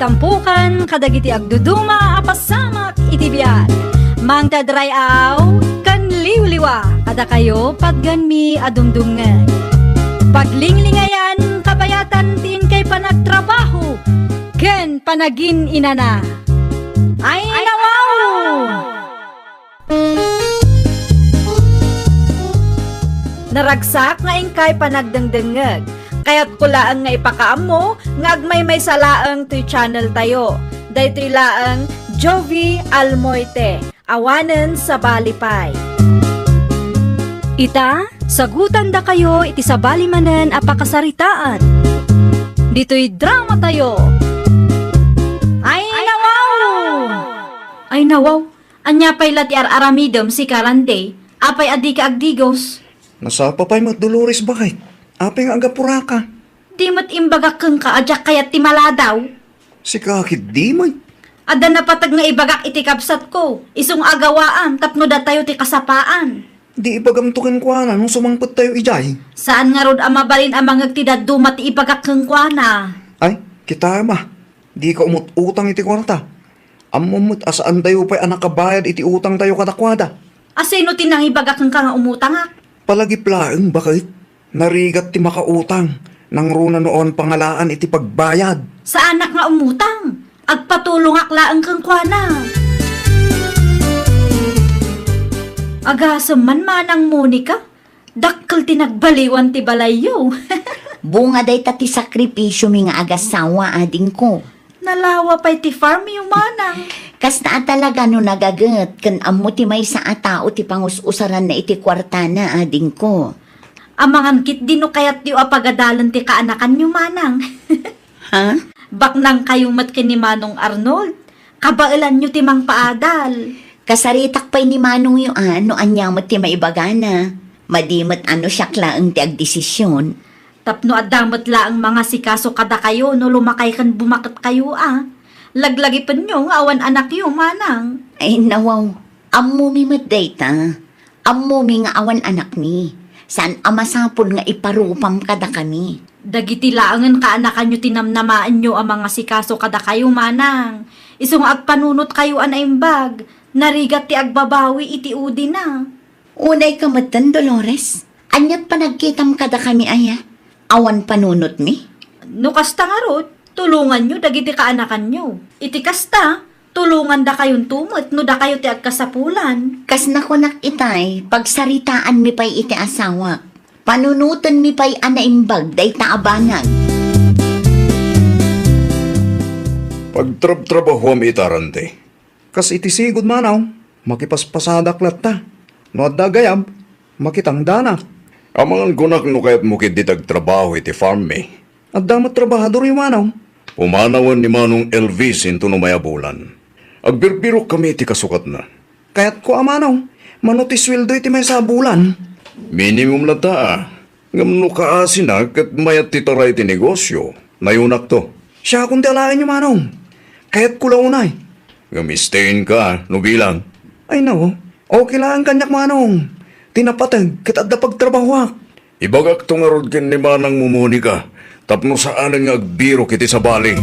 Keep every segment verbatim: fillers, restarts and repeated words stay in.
Tampukan kadagiti agduduma a pasamak iti biag. Mangted ray-aw ken liwliwa kadakayo patgenmi a dumdumngeg. Paglinglingayan kabayatan ti inkay panagtrabaho ken panagin-inana. Ay, nawaw! Naragsak nga inkay panagdengdengngeg. Kayatko laeng nga ipakaammo nga agmaymaysa laeng toy channel tayo. Daytoy laeng Jovi Almoite, awanen sabali pay. Ita, sagutandakayo iti sabali manen a pakasaritaan. Ditoy drama tayo. Ay, nawaw! Ay, nawaw! Ania pay la ti ar-aramidem, sika, Randy? Apay a dika agdigos? Nasapa pay met, Dolores, baket? Apay nga agapuraka? Di met imbagak kenka a diak kayat ti maladaw? Sika ketdi met. Adda napateg nga ibagak iti kabsatko, isu nga agawaam tapno datayo ti kasapaan. Di ibagamto kenkuana no sumangpettayo idiay? Saan ngarud a mabalin a mangngeg ti dadduma ti ibagak kenkuana. Ay, kitaem a, dika umut-utang iti kuarta. Ammom met a saantayo pay a nakabayad iti utangtayo kadakuada. A sino ti nangibaga kenka nga umutangak? Palagip laeng, baket. Narigat ti makautang, nangruna no awan pangalaan iti pagbayad. Saanak nga umutang. Agpatulongak laeng kenkuana. Agasem man, Manang Monica. Dakkel ti nagbaliwan ti balayyo. Bunga dayta ti sakripisiomi nga agasawa, adingko. Nalawa pay ti farmyo, Manang. Kasta a talaga no nagaget ken ammo ti maysa a tao ti pangus-usaranna iti kuartana, adingko. Amangan ketdi no kayatyo a pagadalen ti kaanakanyo, Manang. Ha? Baknangkayo met ken ni Manong Arnold. Kabaelanyo ti mangpaadal. Kasaritak pay ni manongyo a no ania met ti maibagana. Madi met a no siak laeng ti agdesisyon. Tapno adda met laeng mangasikaso kadakayo no lumakay ken bumaketkayo a. Laglagipenyo nga awan anakyo, Manang. Ay, nawaw. Ammomi met dayta. Ammomi nga awan anakmi. Saan a masapul nga iparupam kadakami. Dagiti laengen kaanakanyo ti namnamaenyo a mangasikaso kadakayo, Manang. Isu nga agpanunotkayo a naimbag, narigat ti agbabawi iti udina. Unayka metten, Dolores. Aniat panagkitam kadakami aya? Awan panunotmi? No kasta ngarud, tulonganyo dagiti kaanakanyo. Iti kasta, tulongandakayonto met no dakayo ti agkasapulan. Kas nakunak itay, pagsaritaanmi pay iti asawak. Panunotenmi pay a naimbag dayta a banag. Pagtrabtrabahuam ita, Randy. Kas iti sigud, Manong, makipaspasadak latta. No adda gayam, makitangdanak. Amangan kunak no kayatmo ketdi ti agtrabaho iti farm mi. Adda met trabahadoryo, Manong. Pumanawen ni Manong Elvis inton umay a bulan. Agbirbirok kami iti kasukatna. Kayatko a, Manong, mano ti sueldo iti maysa a bulan? Minimum latta a. Ngem no kaasina ket mayat ti taray ti negosyo, nayonakto. Siakon ti alaenyo, Manong. Kayatko la unay. Ngem istayenka no bilang. Ay, nao. Okay laeng kaniak, Manong. Ti napateg ket adda pagtrabahoak. Ibagakto ngarud ken ni Manangmo Monica tapno saanen nga agbirok iti sabali.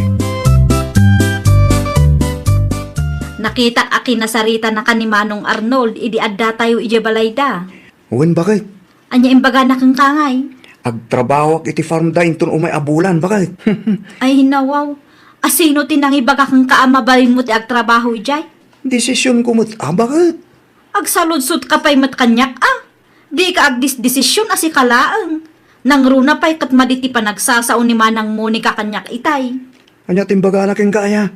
Nakitak a kinasaritanaka ni Manong Arnold idi addatayo idiay balayda. Wen, baket. Ania imbagana kenka ngay? Agtrabahoak iti farmda inton umay a bulan, baket. Ay, nawaw. Asino ti nangibaga kenka a mabalinmo ti agtrabaho idiay? Desisionko met a, baket. Agsaludsotka pay met kaniak a. Dika agdisdesisyon a sika laeng. Nangruna pay ket madi ti panagsasao ni Manang Monica kaniak itay. Ania ti imbagana kenka aya?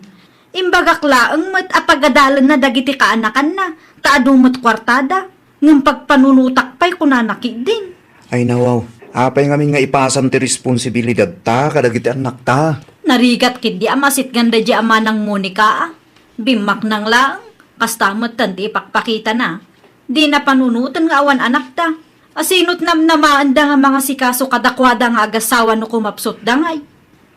Imbagak laeng met a pagadalenna dagiti kaanakanna, ta adu met kuartada. Ngem pagpanunotak pay kunana ketdin. Ay, nawaw, apay ngamin nga ipasam ti responsibilidadta kadagiti annakta? Narigat ketdi a masitgan daydiay a Manang Monica a. Bimmaknang laeng, kasta metten ti ipakpakitana. Dina panunoten nga awan anakda. Asino ti namnamaenda nga mangasikaso kadakuada nga agasawa no kumapsutda ngay?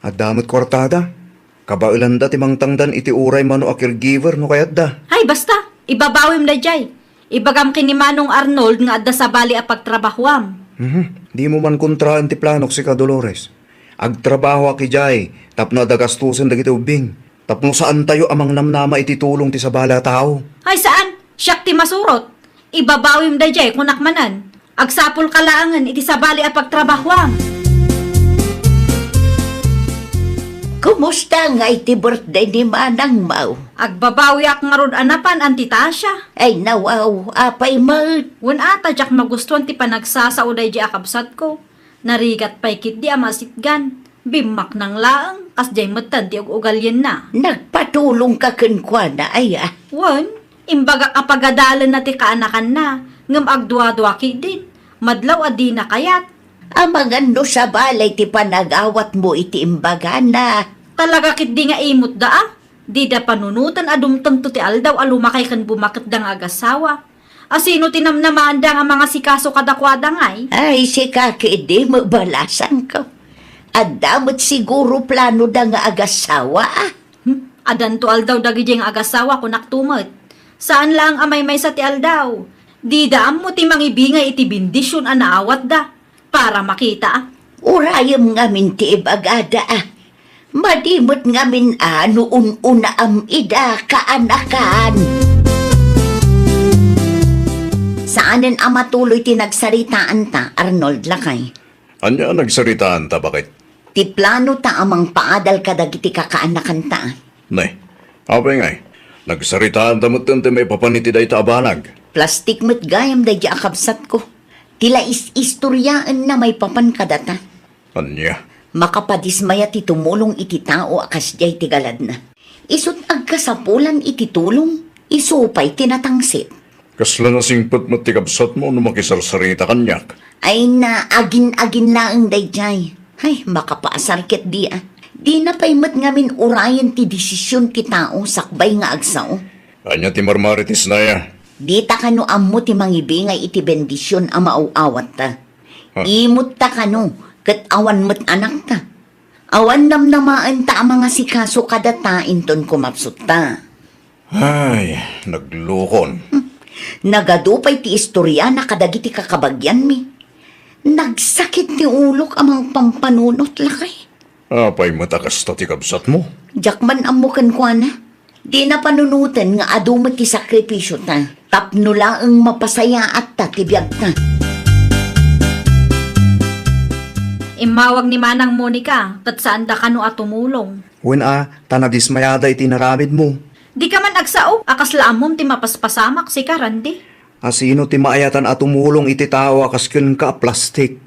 Adda met kuartada. Kabaelanda ti mangtangdan iti uray mano a caregiver no kayatda. Ay, basta! Ibabawim daydiay. Ibagam ken ni Manong Arnold nga adda sabali a pagtrabahoam. Mhm. Dimo man kontraen ti planok, sika, Dolores. Agtrabahoak idiay tapno adda gastusen dagiti ubbing. Tapno saantayo a mangnamnama iti tulong ti sabali a tao. Ay, saan? Siak ti masurot. Ibabawim daydiay, kunak manen. Agsapulka laengen iti sabali a pagtrabahuam. Kumusta ngay ti birthday ni manangmo? Agbabawiak ngarud a napan, Auntie Tasha. Ay, nawaw, apay met? Wen a, ta diak magustuan ti panagsasao daydiay a kabsatko. Narigat pay ketdi a masitgan. Bimmaknang laeng, kasdiay metten ti ug-ugalienna. Nagpatulongka kenkuana, aya? Wen, imbagak a pagadalenna ti kaanakanna, ngem agduadua ketdin. Madlaw a dina kayat. Amangan no sabali ti panagawatmo iti imbagana. Talaga ketdi nga imutda a. Dida panunoten a dumtengto ti aldaw a lumakay ken bumaketda nga agassawa. A sino ti namnamaanda nga mangasikaso kadakuada ngay? Ay, sika ketdi met balasanko. Adda met siguro planoda nga agassawa, a? Hmm? Adanto aldaw dagidiay nga agassawa, kunakto met. Saan laeng a maymaysa ti aldaw. Dida ammo ti mangibingay iti bendision a naawatda. Para makita, a? Urayem ngamin ti ibagada, a. Madi met ngamin a no un-unaam ida kaanakan. Saanen a matuloy ti nagsaritaanta, Arnold, lakay. Ania a nagsaritaanta, baket? Ti planota a mangpaadal kadagiti kakaanakanta. Ne, apay ngay? Nagsaritaanta metten ti maipapan iti dayta a banag. Plastik met gayam daydiay a kabsatko. Ti la is-istoriaenna maipapan kadata. Ania? Makapadismaya ti tumulong iti tao a kasdiay ti galadna. Isut' agkasapulan iti tulong, isu pay ti natangsit. Kasla nasingpet met ti kabsatmo no makisarsarita kaniak. Ay na, agin-agin laeng daydiay. Ay, makapaasar ketdi a. Dina pay met ngamin urayen ti desisyon ti tao sakbay nga agsao. Ania ti marmaritisna, aya? Dita kano ammo ti mangibingay iti bendision a maaw-awatta. Ha? Imotta kano, ket awan met anakta. Awan namnamaenta a mangasikaso kadata inton kumapsutta. Ay, naglukon. Hmm. Nagadu pay ti istoriana kadagiti kakabagianmi. Nagsakit ti ulok a mangpampanunot, lakay. Apay met a kasta ti kabsatmo? Diak man ammo kenkuana. Dina panunoten nga adu met ti sakripisiota tapno laeng mapasayaatta ti biagta. Immawag ni Manang Monica, ket saanda kano a tumulong. Wen a, ta nadismayada iti inaramidmo. Dika man agsao a kasla ammom ti mapaspasamak, sika, Randy. A sino ti maayatan a tumulong iti tao a kas kenka a plastik?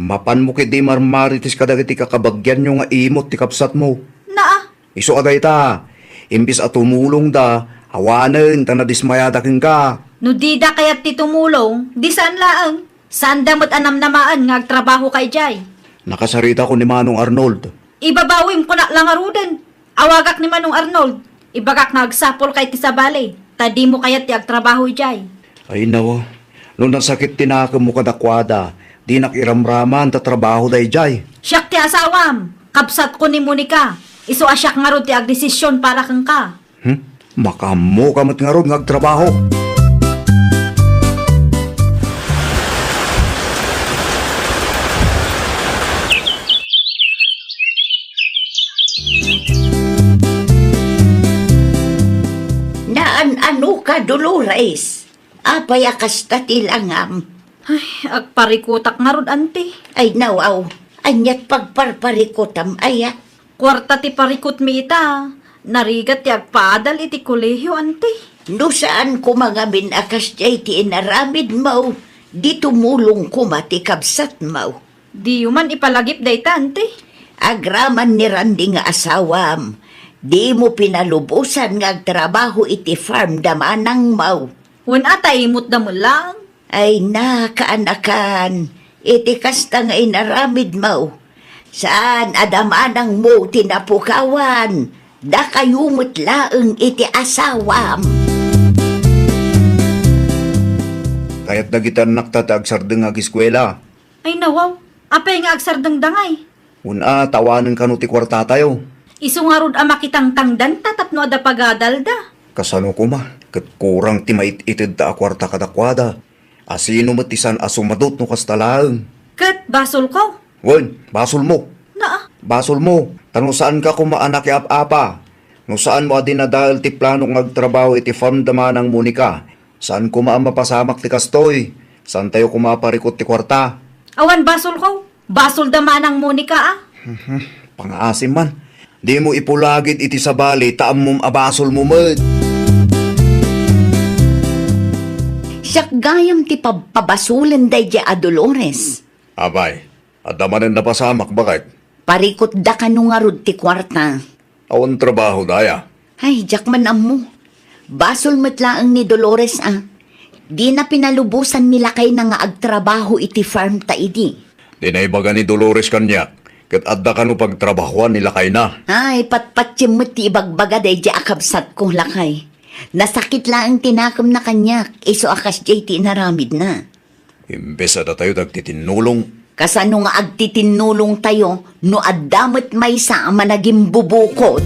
Mapanmo ketdi marmarites kadagiti kakabagianyo nga imot ti kabsatmo. Naa. Isu a dayta, imbes a tumulongda, awanen ta nadismayada kenka. No dida kayat ti tumulong, di saan laeng. Saanda met a namnamaen nga agtrabahoka idiay. Nakasaritak ni Manong Arnold. Ibabawim kunak la ngaruden. Awagak ni Manong Arnold. Ibagak nga agsapulka iti sabali, ta dimo kayat ti agtrabaho idiay. Ay, nawa. No nasakit ti nakemmo kadakuada, dinak iramraman ta trabaho daydiay. Siak ti asawam. Kabsatko ni Monica. Isu a siak ngarud ti agdesisyon para kenka. Hmm? Makaammoka met ngarud nga agtrabaho. Naan-anoka, Dolores? Apay a kasta ti langam? Ay, agparikutak ngarud, anti. Ay, nawaw. Aniat pagparparikutam, aya? Kuarta ti parikutmi ita. Narigat ti agpaadal iti kolehio, anti. No saan koma ngamin a kasdiay ti inaramidmo, di tumulong koma ti kabsatmo. Diyo man ipalagip dayta, anti. Agraman ni Randy nga asawam, dimo pinalubosan nga agtrabaho iti farm da manangmo. Wen a, ta imutda met laeng. Ay na, kaanakan, iti kasta nga inaramidmo, saan a da manangmo ti napukawan, dakayo met laeng iti asawam. Kayat dagiti annakta ti agsardeng nga ageskuela. Ay, nawaw, apay nga agsardengda ngay? Wen a, ta awanen kano ti kuartatayo. Isu ngarud a makitangtangdanta tapno adda pagadalda. Kasano koma, ket kurang ti mait-itedta a kuarta kadakuada. Asino met ti saan a sumadot no kasta laeng? Ket basolko? Wen, basolmo. Naa. Basolmo, ta no saanka koma a nakiap-apa, No saanmo a dinadael ti planok nga agtrabaho iti farm da Manang Monica, saan koma a mapasamak ti kastoy. Saantayo koma a parikut ti kuarta. Awan basolko. Basol da Manang Monica, a. Mhm. Pangaasim man. Dimo ipulagid iti sabali ta ammom a basolmo met. Siak gayam ti pabpabasolen daydiay a Dolores. Apay, adda manen napasamak, baket? Parikutda kano ngarud ti kuarta. Awan trabaho daya? Ay, diak man ammo. Basol met laeng ni Dolores, a. Dina pinalubosan ni lakayna nga agtrabaho iti farm ta idi. Di naibaga ni Dolores kaniak, ket adda kano pagtrabahoan ni lakayna. Ay, patpatiem met ti ibagbaga daydiay a kabsatko, lakay. Nasakit laeng ti nakemna kaniak, isu a kasdiay ti inaramidna. Imbes a datayo ti agtitinnulong. Kasano nga agtitinnulongtayo no adda met maysa a managimbubukod?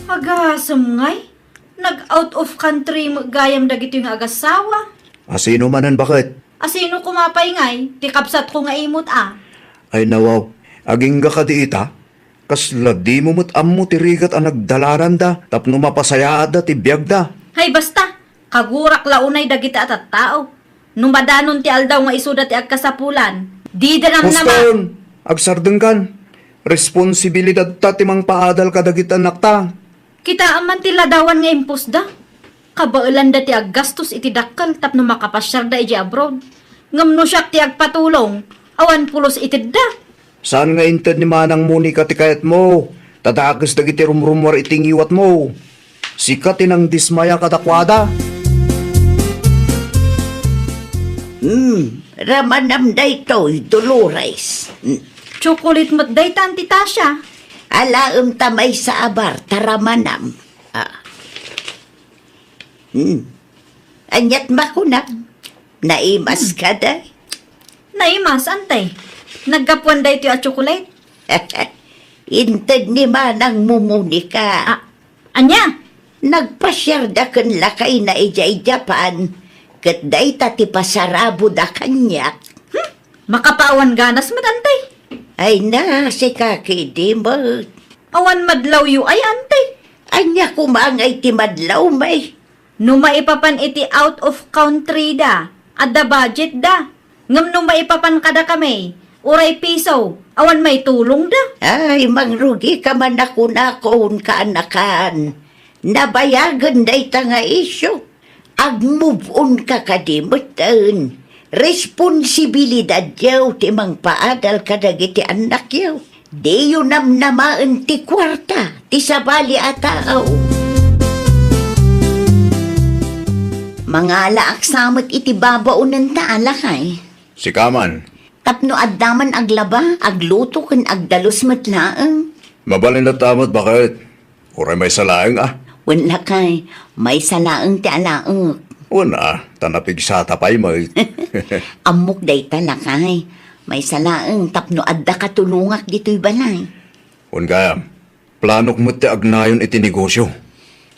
Agasem ngay, nag-out of country met gayam dagitoy nga agasawa. Asino manen, baket? Asino koma pay ngay, ti kabsatko nga imut, a. Ay, nawaw, agingga kadi ita? Kasla dimo met ammo ti rigat a nagdalananda tapno mapasayaatda ti biagda. Hay basta, kagurak la unay dagiti a tattao. No madanon ti aldaw nga isuda ti agkasapulan, dida namnama. Boston, agsardengkan. Responsibilidadta ti mangpaadal kadagiti annakta. Kitaem man ti ladawan nga impusda. Kabaelanda ti aggastos iti dakkel tapno makapasiarda idiay abroad. Ngem no siak ti agpatulong, awan pulos itedda. Saan nga inted ni Manang Monica ti kayatmo, ta dakes dagiti rumrumuar iti ngiwatmo. Sika ti nangdismaya kadakuada. Hmm, ramanam daytoy, Dolores. Hmm. Chocolate met dayta, Auntie Tasha. Alaem ta maysa a bar, ta ramanam. Ah. Hmm. Aniat makunam? Naimas ka, day? Naimas, Auntie. Naggapuan daytoy a chocolate? Inted ni Manang Monica. Ah, ania? Nagpasiarda ken lakayna idiay Japan, ket dayta ti pasaraboda kaniak. Hmm? Makapaawan ganas met, Auntie. Ay na, sika kadi met. Awan madlawyo ay, Auntie. Ania koma ngay ti madlawmi? No maipapan iti out of country da, adda budget da. Ngem no maipapan kadakami, uray piso, awan maitulongda. Ay, mangrugika man a kunakon, kaanakan. Nabayagen dayta nga isyu. Ag-move on ka kadi metten. Responsibilidadyo ti mangpaadal kadagiti annakyo. Diyo namnamaen ti kuarta ti sabali a tao. Mangalaak sa met iti babaonenta a lakay. Sika man. Tapno adda man aglaba, agluto ken agdalus met laeng. Mabalin latta met, baket? Uray maysa laeng, a? Wen lakay, maysa laeng ti alaek. Wen a, ta napigsata pay met. Ammok dayta lakay. Maysa laeng tapno adda katulongak ditoy balay. Wen gayam, planok met ti agnayon iti negosyo.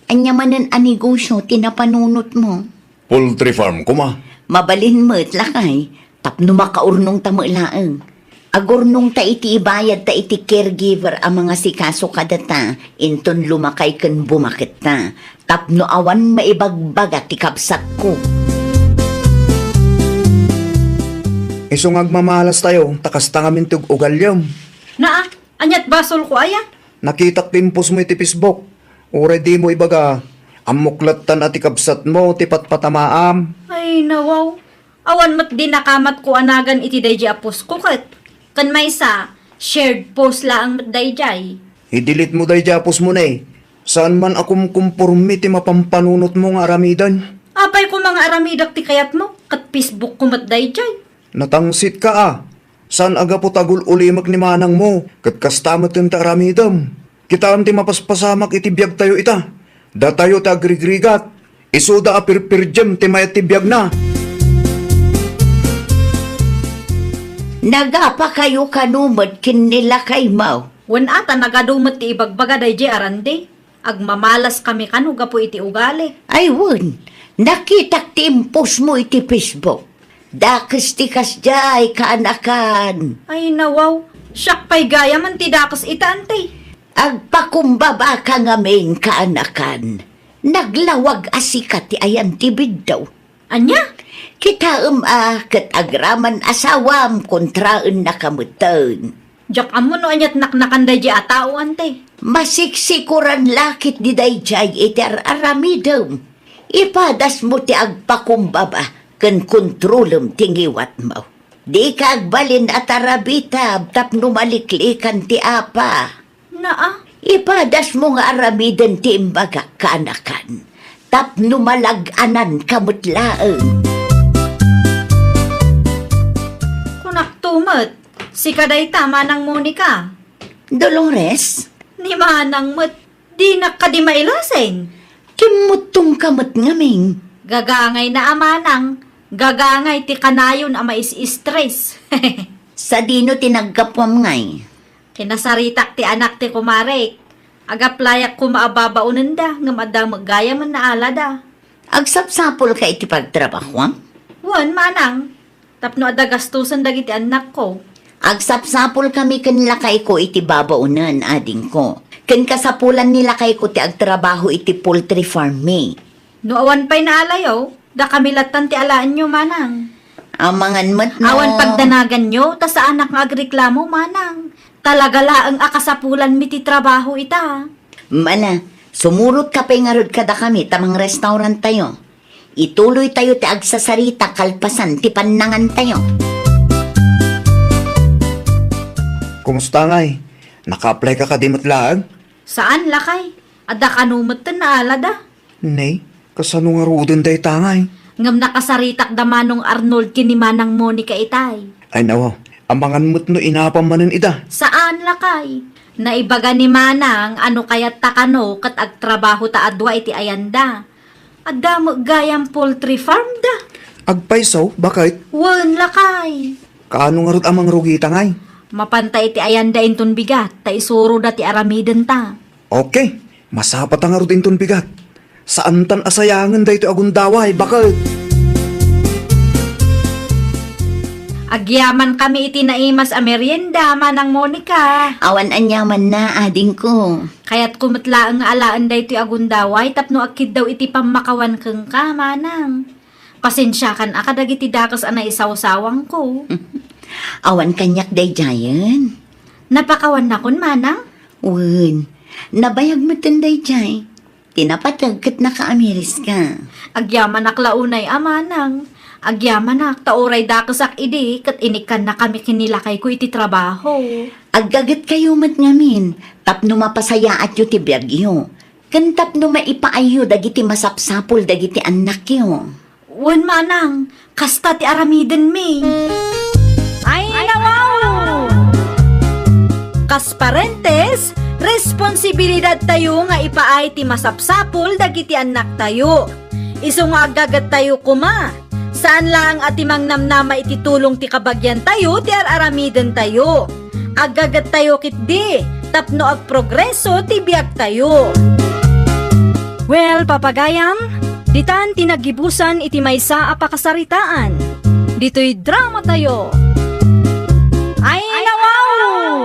Ania manen a negosyo ti napanunotmo? Poultry farm koma. Mabalin met, lakay, tapno makaurnongta met laeng. Agurnongta iti ibayadta iti caregiver a mangasikaso kadata inton lumakay ken bumaketta, tapno awan maibagbaga ti kabsatko. Isu nga agmamalastayo, ta kasta ngamin ti ug-ugalyom. Naa, aniat basolko aya? Nakitak ti impostmo iti Facebook. Uray dimo ibaga, ammok lattan a ti kabsatmo ti patpatamaam. Ay, nawaw. Awan met di nakamatko a nagan iti daydiay a postko ket. Ken maysa, shared post laeng met daydiay. I-delete mo daydiay a postmo ne. Saan man a kumkumporme ti mapampanunotmo nga aramiden. Apay koma nga aramidak ti kayatmo, ket Facebookko met daydiay. Natangsit ka a. Saan a gapu ta agul-ulimek ni manangmo, ket kasta met ti aramidem. Kitaem ti mapaspasamak iti biagtayo ita. Datayo ti agrigrigat. Isuda a pirpirdiem ti mayat ti biagna. Nagapakayo kano met ken ni lakaymo? Wen a, ta nagadu met ti ibagbaga daydiay a randi. Agmamalaskami kano gapu iti ugali. Ay wen, nakitak ti impostmo iti Facebook. Dakes ti kasdiay, kaanakan. Ay, nawaw. Siak pay gayam ti dakes ita, anti. Agpakumbabaka ngamin, kaanakan. Naglawag a sika ti ayan ti biddaw. Ania? Kitaem a ket agraman asawam kontraennaka metten. Diak ammo no aniat naknakan daydiay a tao, ante. Masiksikuran la ketdi daydiay iti ar-aramidem. Ipadasmo ti agpakumbaba ken kontrolem ti ngiwatmo. Dika agbalin a tarabitab tapno maliklikan ti apa. Naa? Ipadasmo nga aramiden ti imbagak, kaanakan, tapno malag-ananka met laeng. Kunakto met, sika dayta, Manang Monica. Dolores? Ni Manang met, dinak kadi mailasing. Kimmuttongka met ngamin. Gagangay na a manang, gagangay ti kanayon a mais-stress. Sadino ti naggapuam ngay? Kinasaritak ti anak ti kumarek. Agaplayak koma a babaonenda, ngem adda met gayamen naalada. Agsapsapulka iti pagtrabahuam? Wen, manang. Tapno adda gastusen dagiti annakko. Agsapsapulkami ken lakayko iti babaonen, adingko. Ken kasapulan ni lakayko ti agtrabaho iti poultry farm mi. No awan pay naalayo, dakami lattan ti alaenyo, manang. Amangan met no. Awan pagdanaganyo, ta saanak nga agreklamo, manang. Talaga laeng a kasapulanmi ti trabaho ita. Mala, sumurotka pay ngarud kadakami ta mangrestauranttayo. Ituloytayo ti agsasarita kalpasan ti pannangantayo. Kumusta ngay? Naka-apply ka kadi met laeng? Saan, lakay. Adda kano metten naalada? Nay, kasano ngaruden dayta ngay? Ngem nakasaritak da Manong Arnold ken ni Manang Monica itay. Ay, nawa, amangan met no inapam manen ida. Saan, lakay. Naibaga ni Manang a no kayatta kano ket agtrabaho ta a dua iti ayanda. Adda met gayam poultry farm da. Agpayso, baket? Wen, lakay. Kaano ngarud a mangrugita ngay? Mapanta iti ayanda inton bigat, ta isuroda ti aramidenta. Okay, masapata ngarud inton bigat. Saantan a sayangen daytoy a gundaway, baket? Agyamankami iti naimas a merienda, Manang Monica. Awan aniamanna, adingko. Kayatko met laeng nga alaen daytoy a gundaway tapno agkiddaw iti pammakawan kenka, manang. Pasensiakan a kadagiti dakes a naisawsawangko. Awan kaniak daydiayen. Napakawannakon, manang? Wen, nabayag metten daydiay. Ti napateg ket nakaamiriska. Agyamanak la unay a manang. Agyamanak ta uray dakesak idi ket inikkannakami ken ni lakayko iti trabaho. Aggagetkayo met ngamin tapno mapasayaatyo ti biagyo, ken tapno maipaayyo dagiti masapsapul dagiti annakyo. Wen, manang, kasta ti aramidenmi. Ay, nawaw! Kas parentes, responsibilidadtayo nga ipaay ti masapsapul dagiti annaktayo. Isu nga aggagettayo koma, saan laeng a ti mangnamnama iti tulong ti kabagiantayo ti ar-aramidentayo. Aggagettayo ketdi tapno agprogreso ti biagtayo. Well, papagayam, ditan ti naggibusan iti maysa a pakasaritaan. Ditoy dramatayo. Ay, nawaw!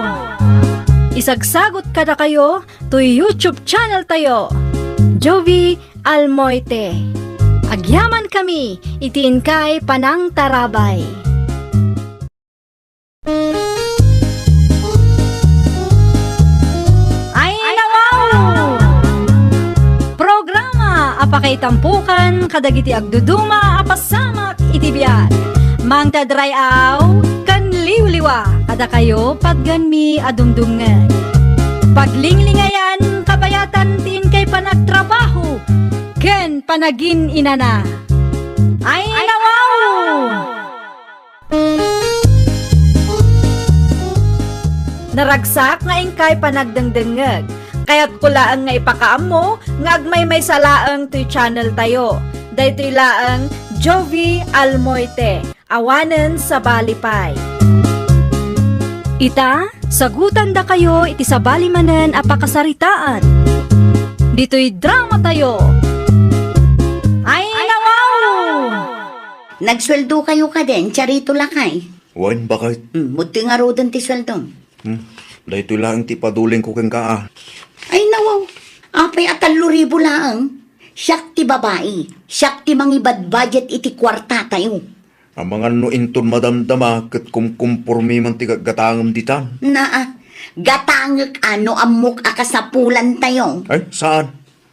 Isagsagot kadakayo toy YouTube channeltayo, Jovi Almoite. Agyamankami iti inkay panangtarabay. Ay, nawaw! Programa a pakaitampokan kadagiti agduduma a pasamak iti biag. Mangted ray-aw ken liwliwa kadakayo patgenmi a dumdumngeg. Paglinglingayan kabayatan ti inkay panagtrabaho ken panagin-inana. Ay, nawaw! Naragsak nga inkay panagdengdengngeg. Kayatko laeng nga ipakaammo nga agmaymaysa laeng toy channeltayo. Daytoy laeng Jovi Almoite, awanen sabali pay. Ita, sagutandakayo iti sabali manen a pakasaritaan. Ditoy dramatayo. Ay, nawaw! Nagsueldokayo kadin, Charito lakay? Wen, baket. Hmm, mudti ngaruden ti sueldom. Hmm. Daytoy laeng ti ipadulingko kenka, a. Ay, nawaw. Apay a tallo ribu laeng? Siak ti babai. Siak ti mangibadbudget iti kuartatayo. Amangan no inton madamdama ket kumkumpormi man ti gatgatangem ditan. Naa, gatangek a no ammok a kasapulantayo. Ay, saan?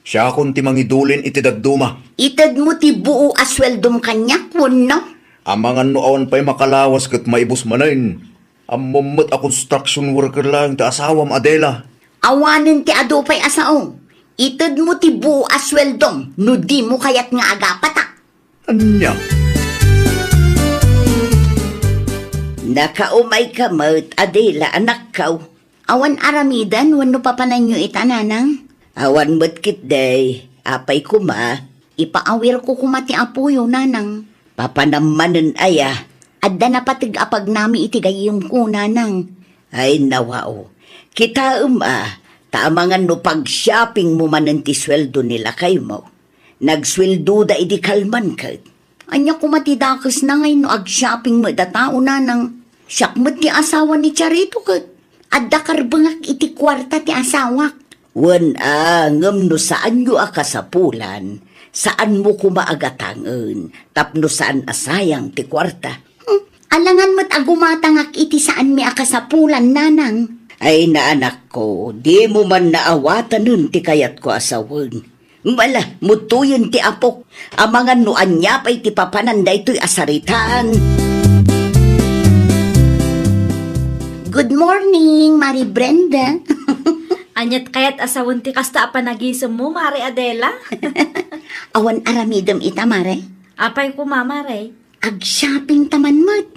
Siakon ti mangidulin iti dadduma. Itedmo ti buo a sueldom kaniak, wenno? Amangan no awan pay makalawas ket maibus manen. Ammom met a construction worker laeng ti asawam, Adela. Awanen ti adu pay a sao. Itedmo ti buo a sueldom no dimo kayat nga agapatak. Ania? Nakaumayka met, Adela, anakko. Awan aramiden wenno papananyo ita, nanang? Awan met ketdi, apay koma? Ipaawirko koma ti apoyo, nanang. Papanam manen aya? Adda napateg a pagnami iti gayyemko, nanang. Ay, nawaw. Kitaem a, ta amangan no pag-shoppingmo manen ti sueldo ni lakaymo. Nagsueldoda idi kalman ket. Ania koma ti dakesna ngay no ag-shopping met a tao, nanang? Siak met ti asawa ni Charito ket adda karbengak iti kuarta ti asawak. Wen a, ngem no saanyo a kasapulan, saanmo koma a gatangen tapno saan a sayang ti kuarta. Hmm, alangan met a gumatangak iti saanmi a kasapulan, nanang. Ay, naanakko, dimo man naawatanen ti kayatko a sawen. Ala, mudtoyen ti apok. Amangan no ania pay ti papanan daytoy a saritaan. Good morning, Mari Brenda. Aniat kayat a sawen ti kasta a panagisemmo, Mari Adela? Awan aramidem ita, Mare? Apay koma, Mare? Ag-shopping ta man met.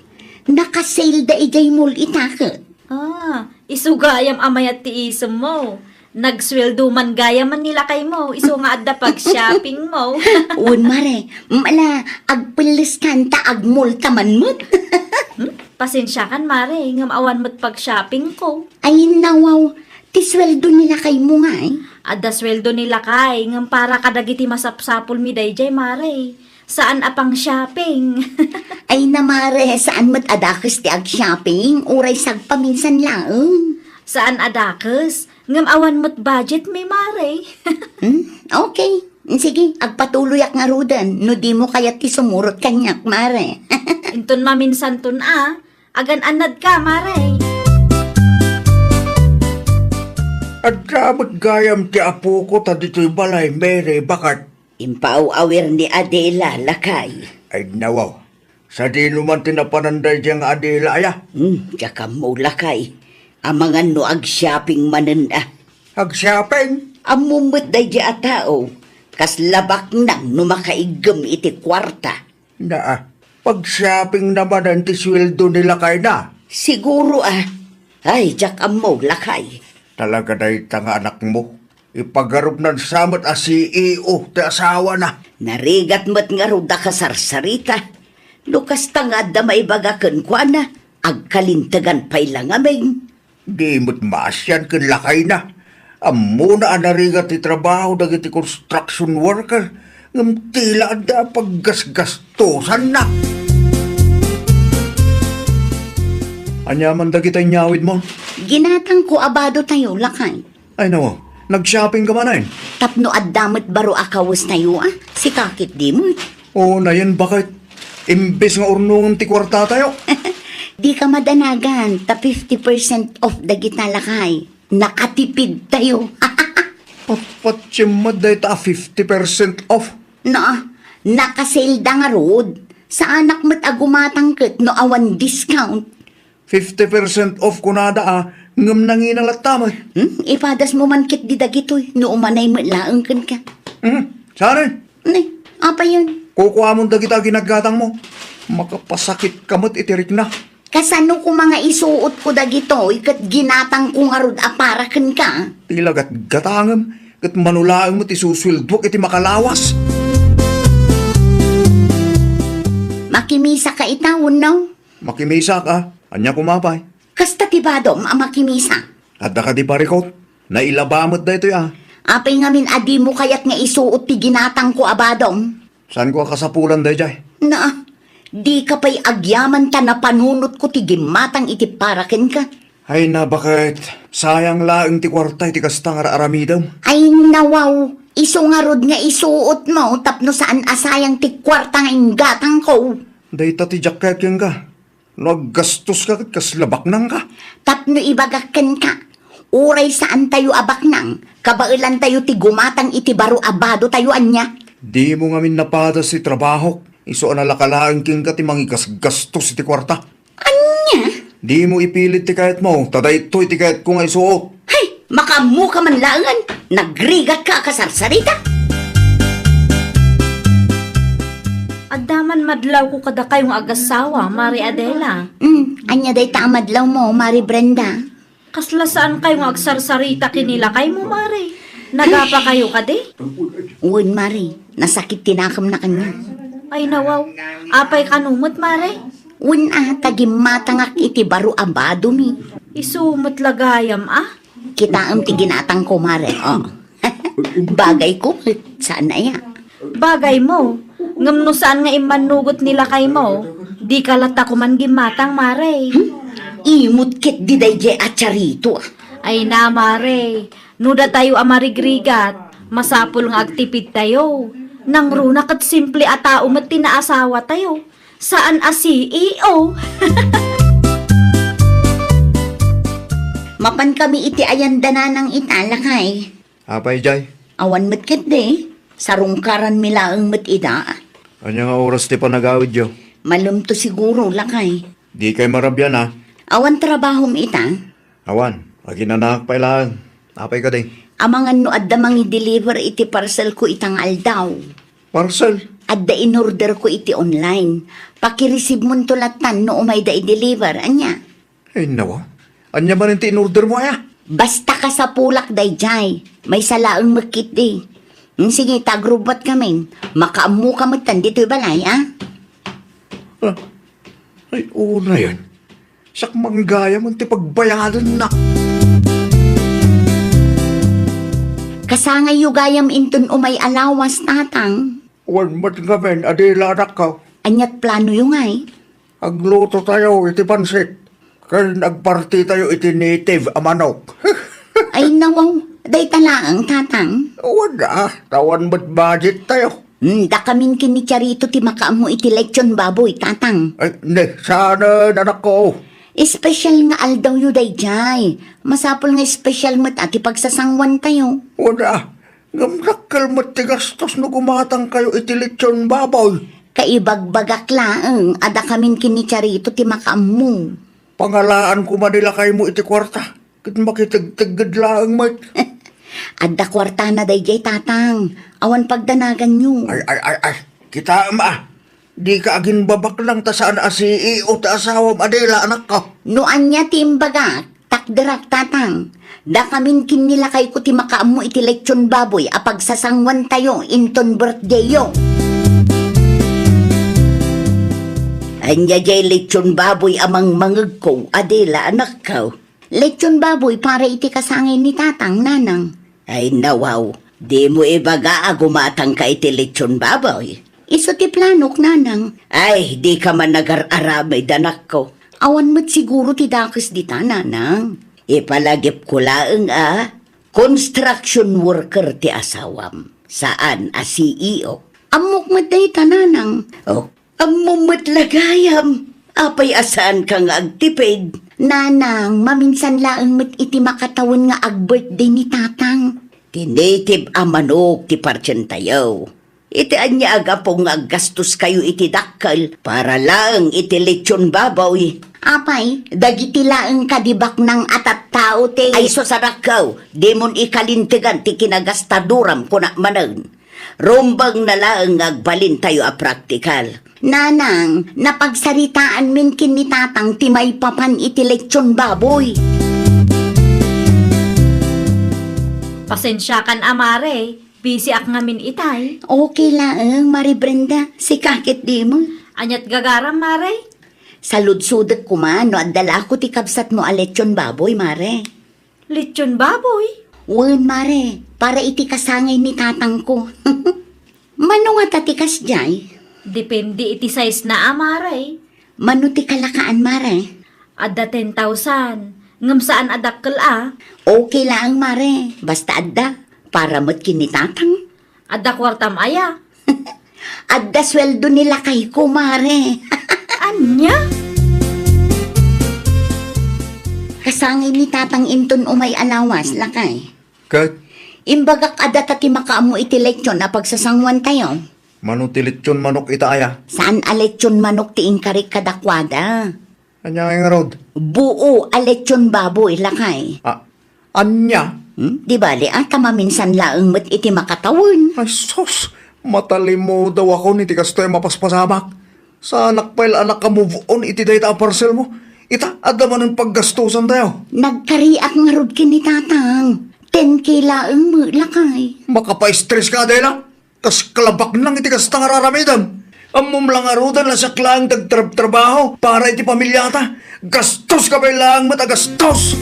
Naka-sale da idiay mall ita ket. Ah, isu gayam a mayat ti isemmo. Nagsueldo man gayam ni lakaymo, isu nga adda pag-shoppingmo. Wen, Mare, ala, agpelleskan ta ag-mall ta man met. Hmm? Pasensiakan, Mare, ngem awan met pag-shoppingko. Ay, nawaw, ti sueldo ni lakaymo ngay? Adda sueldo ni lakay, ngem para kadagiti masapsapulmi daydiay, Mare. Saan a pang-shopping. Ay na, Mare, saan met a dakes ti ag-shopping, uray sagpaminsan laeng. Saan a dakes, ngem awan met budgetmi, Mare. Hmm? Okay. Sige, agpatuloyak ngaruden no dimo kayat ti sumurot kaniak, Mare. Inton maminsanton a, agan-annadka, Mare. Adda met gayam ti apoko ta ditoy balay, Mary, baket. Impaaw-awir ni Adela, lakay. Ay, nawaw. Sadino man ti napanan daydiay nga Adela aya? Hmm, diak ammo, lakay. Amangan no ag-shopping manen a. Ag-shopping? Ammom met daydiay a tao, kasla baknang no makaiggem iti kuarta. Naa, pag-shopping na manen ti sueldo ni lakayna? Siguro a. Ay, diak ammo, lakay. Talaga dayta nga anakmo? Ipagarupnan sa met a C E O ti asawana. Narigat met ngarud a kasarsarita. No kasta nga adda maibaga kenkuana, agkalintegan pay la ngamin. Di met maasian ken lakayna. Ammona a narigat ti trabaho dagiti construction worker, ngem tila adda a paggasgastosanna. Ania man dagita inyawidmo? Ginatangko a badotayo, lakay. Ay, nawaw, nag-shopping ka manen? Tapno adda met baro a kawestayo, a? Sika ketdi met. Oo, nayen, baket. Imbes nga urnongem ti kuartatayo. Dika madanagan, ta fifty percent off dagita, lakay. Nakatipidtayo. Patpatiem met dayta a fifty percent off. Na, naka-sale da ngarud. Saanak met a gumatang ket no awan discount. Fifty percent off kunada a, ngem nangina latta met. Hmm? Ipadasmo man ketdi dagitoy, no umanay met laeng kenka. Hmm? Saan? Ne, apayen? Kukuamon dagita a ginaggatangmo. Makapasakitka met iti rikna. Kasano koma nga isuotko dagitoy ket ginatangko ngarud a para kenka? Ti lagatgatangem ket mano laeng met ti susueldoak iti makalawas. Makimisaka ita wenno? Makimisaka. Ania koma pay? Kasta ti badom a makimisa. Adda kadi parikot? Nailaba met daytoy a. Apay ngamin a dimo kayat nga isuot ti ginatangko a badom? Saanko a kasapulan daydiay? Na, dika pay agyaman ta napanunotko ti gimmatang iti para kenka. Ay, nabaket, sayang laeng ti kuarta iti kasta nga ar-aramidem. Ay, nawaw, isu ngarud nga isuotmo tapno saan a sayang ti kuarta nga inggatangko. Dayta ti diak kayat kenka. No aggastoska ket kasla baknangka. Tapno ibagak kenka, uray saantayo a baknang, kabaelantayo ti gumatang iti baro a badotayo, ania? Dimo ngamin napadas ti trabahok, isu a nalaka laeng kenka ti mangigasgastos iti kuarta. Ania? Dimo ipilit ti kayatmo, ta daytoy ti kayatko nga isuot. Hay, makaammoka man laengen, nagrigatka a kasarsarita. Adda man madlawko kadakayo nga agassawa, Mari Adela. Hmm, ania dayta a madlawmo, Mari Brenda? Kasla saankayo nga agsarsarita ken ni lakaymo, Mari? Nagapakayo kadi? Wen, Mari. Nasakit ti nakemna kaniak. Ay, nawaw. Apay kano met, Mari? Wen a, ta gimmatangak iti baro a badomi. Isu met la gayam, a? Kitaem ti ginatangko, Mari. Oh. Bagayko met. Saan aya? Bagaymo. Ngem no saan nga immannugot ni lakaymo, dika latta koman gimmatang, Mari. Hmm? Imot ketdi daydiay a charito, a. Ay na, Mari. No datayo a marigrigat, masapul nga agtipidtayo. Nangruna ket simple a tao met ti naasawatayo. Saan a C E O. Mapankami iti ayan da nanang ita, lakay. Apay jay? Awan met ketdi. Sarungkaranmi laeng met ida. Ania nga oras ti panagawidyo? Malumto siguro, lakay. Dikay marabian, a. Awan trabahom ita? Awan. Aginanaak pay laeng. Apay kadi? Amangan no adda mangi-deliver iti parcelko ita nga aldaw. Parcel? Adda inorderko iti online. Pakireceivemonto lattan no umayda i-deliver. Ania? Ay, nawa. Ania manen ti inordermo, aya? Basta kasapulak daydiay. Maysa laeng met ketdi. Hmm, sige, ta agrubbuatkamin. Makaammoka metten ditoy balay, a? Ah, ay, unayen. Siak man gayam ti pagbayadanna. Kasangayyo gayam inton umay a lawas, tatang. Wen met ngamin, Adela, anakko. Aniat planoyo ngay? Aglutotayo iti pansit, ken agpartitayo iti native a manok. Ay, nawaw, dayta laeng, tatang. Wen a, ta awan met budgettayo. Hmm, dakamin ken ni Charito ti makaammo iti lechon baboy, tatang. Ay, ne, saan, anakko? Espesyal nga aldawyo daydiay. Masapul nga espesyal met a ti pagsasanguantayo. Wen a, ngem dakkel met ti gastos no gumatangkayo iti lechon baboy. Kaibagbagak laeng a dakamin ken ni Charito ti makaammo. Pangalaanko man ni lakaymo iti kuarta, ket makitegtegged laeng met. Adda kuartana daydiay, tatang. Awan pagdanaganyo. Ay, ay, ay, ay. Kitaem a. Dika aginbabaknang ta saan a C E O ti asawam, Adela, anakko. No ania ti imbagak, takderak, tatang. Dakamin ken ni lakayko ti makaammo iti lechon baboy a pagsasanguantayo inton birthdayyo. Ania jay lechon baboy a mangmangegko, Adela, anakko? Lechon baboy para iti kasangay ni tatang, nanang. Ay, nawaw. Dimo ibaga a gumatangka iti lechon baboy? Isu ti planok, nanang. Ay, dika man nagar-aramid, anakko. Awan met siguro ti dakes dita, nanang. Ipalagipko laeng a construction worker ti asawam. Saan a C E O. Ammok met dayta, nanang. Oh, Ammom met la gayam, apay a saanka nga agtipid? Nanang, maminsan laeng met iti makatawen nga ag-birthday ni tatang. Ti native a manok ti partientayo. Iti ania a gapu nga aggastoskayo iti dakkel para laeng iti lechon baboy? Apay, dagiti laeng kadi baknang a tattao ti... Ay, sus, anakko, dimon ikalintegan ti kinagastaduram, kunak manen. Rumbeng na laeng nga agbalintayo a praktikal. Nanang, napagsaritaanmin ken ni tatang ti maipapan iti lechon baboy. Pasensiakan, a, Mare. Busy ak ngamin itay. Okay laeng, Mare Brenda. Sika ket dimo. Aniat gagaram, Mare? Saludsodek koma no adda la ko ti kabsatmo a lechon baboy, Mare. Lechon baboy? Wen, Mare, para iti kasangay ni tatangko. Mano ngata ti kasdiay? Depende iti size na, a, Mare. Mano ti kalakaan, Mare? Adda ten thousand, Ngem saan a dakkel a. Okay laeng, mare. Basta adda. Para met ken ni tatang. Adda kuartam aya? Adda sueldo ni lakayko, mare. Ania? Kasangay ni tatang inton umay a lawas, lakay. Ket? Imbagak a data ti makaammo iti lechon a pagsasanguantayo. Mano ti lechon manok ita aya? Saan a lechon manok ti inkarik kadakuada? Ania ngay ngarud? Buo a lechon baboy, lakay. Ah, ania? Hmm? Di bale, ah, ta maminsan laeng met iti makatawen. Ay, sus! Matalimudaw ako iti kastoy a mapaspasamak. Saanak pay la a naka-move on iti dayta a parcel mo. Ita, adda manen paggastusantayo. Nagkariak ngarud ken ni tatang. Ten K laeng met, lakay. Makapa-stress ka, Adela. Kas kalabaknang iti kasta nga ar-aramidem. Ammom la ngaruden a siak laeng ti agtrabtrabaho para iti pamilyata. Gastoska pay laeng met a gastos.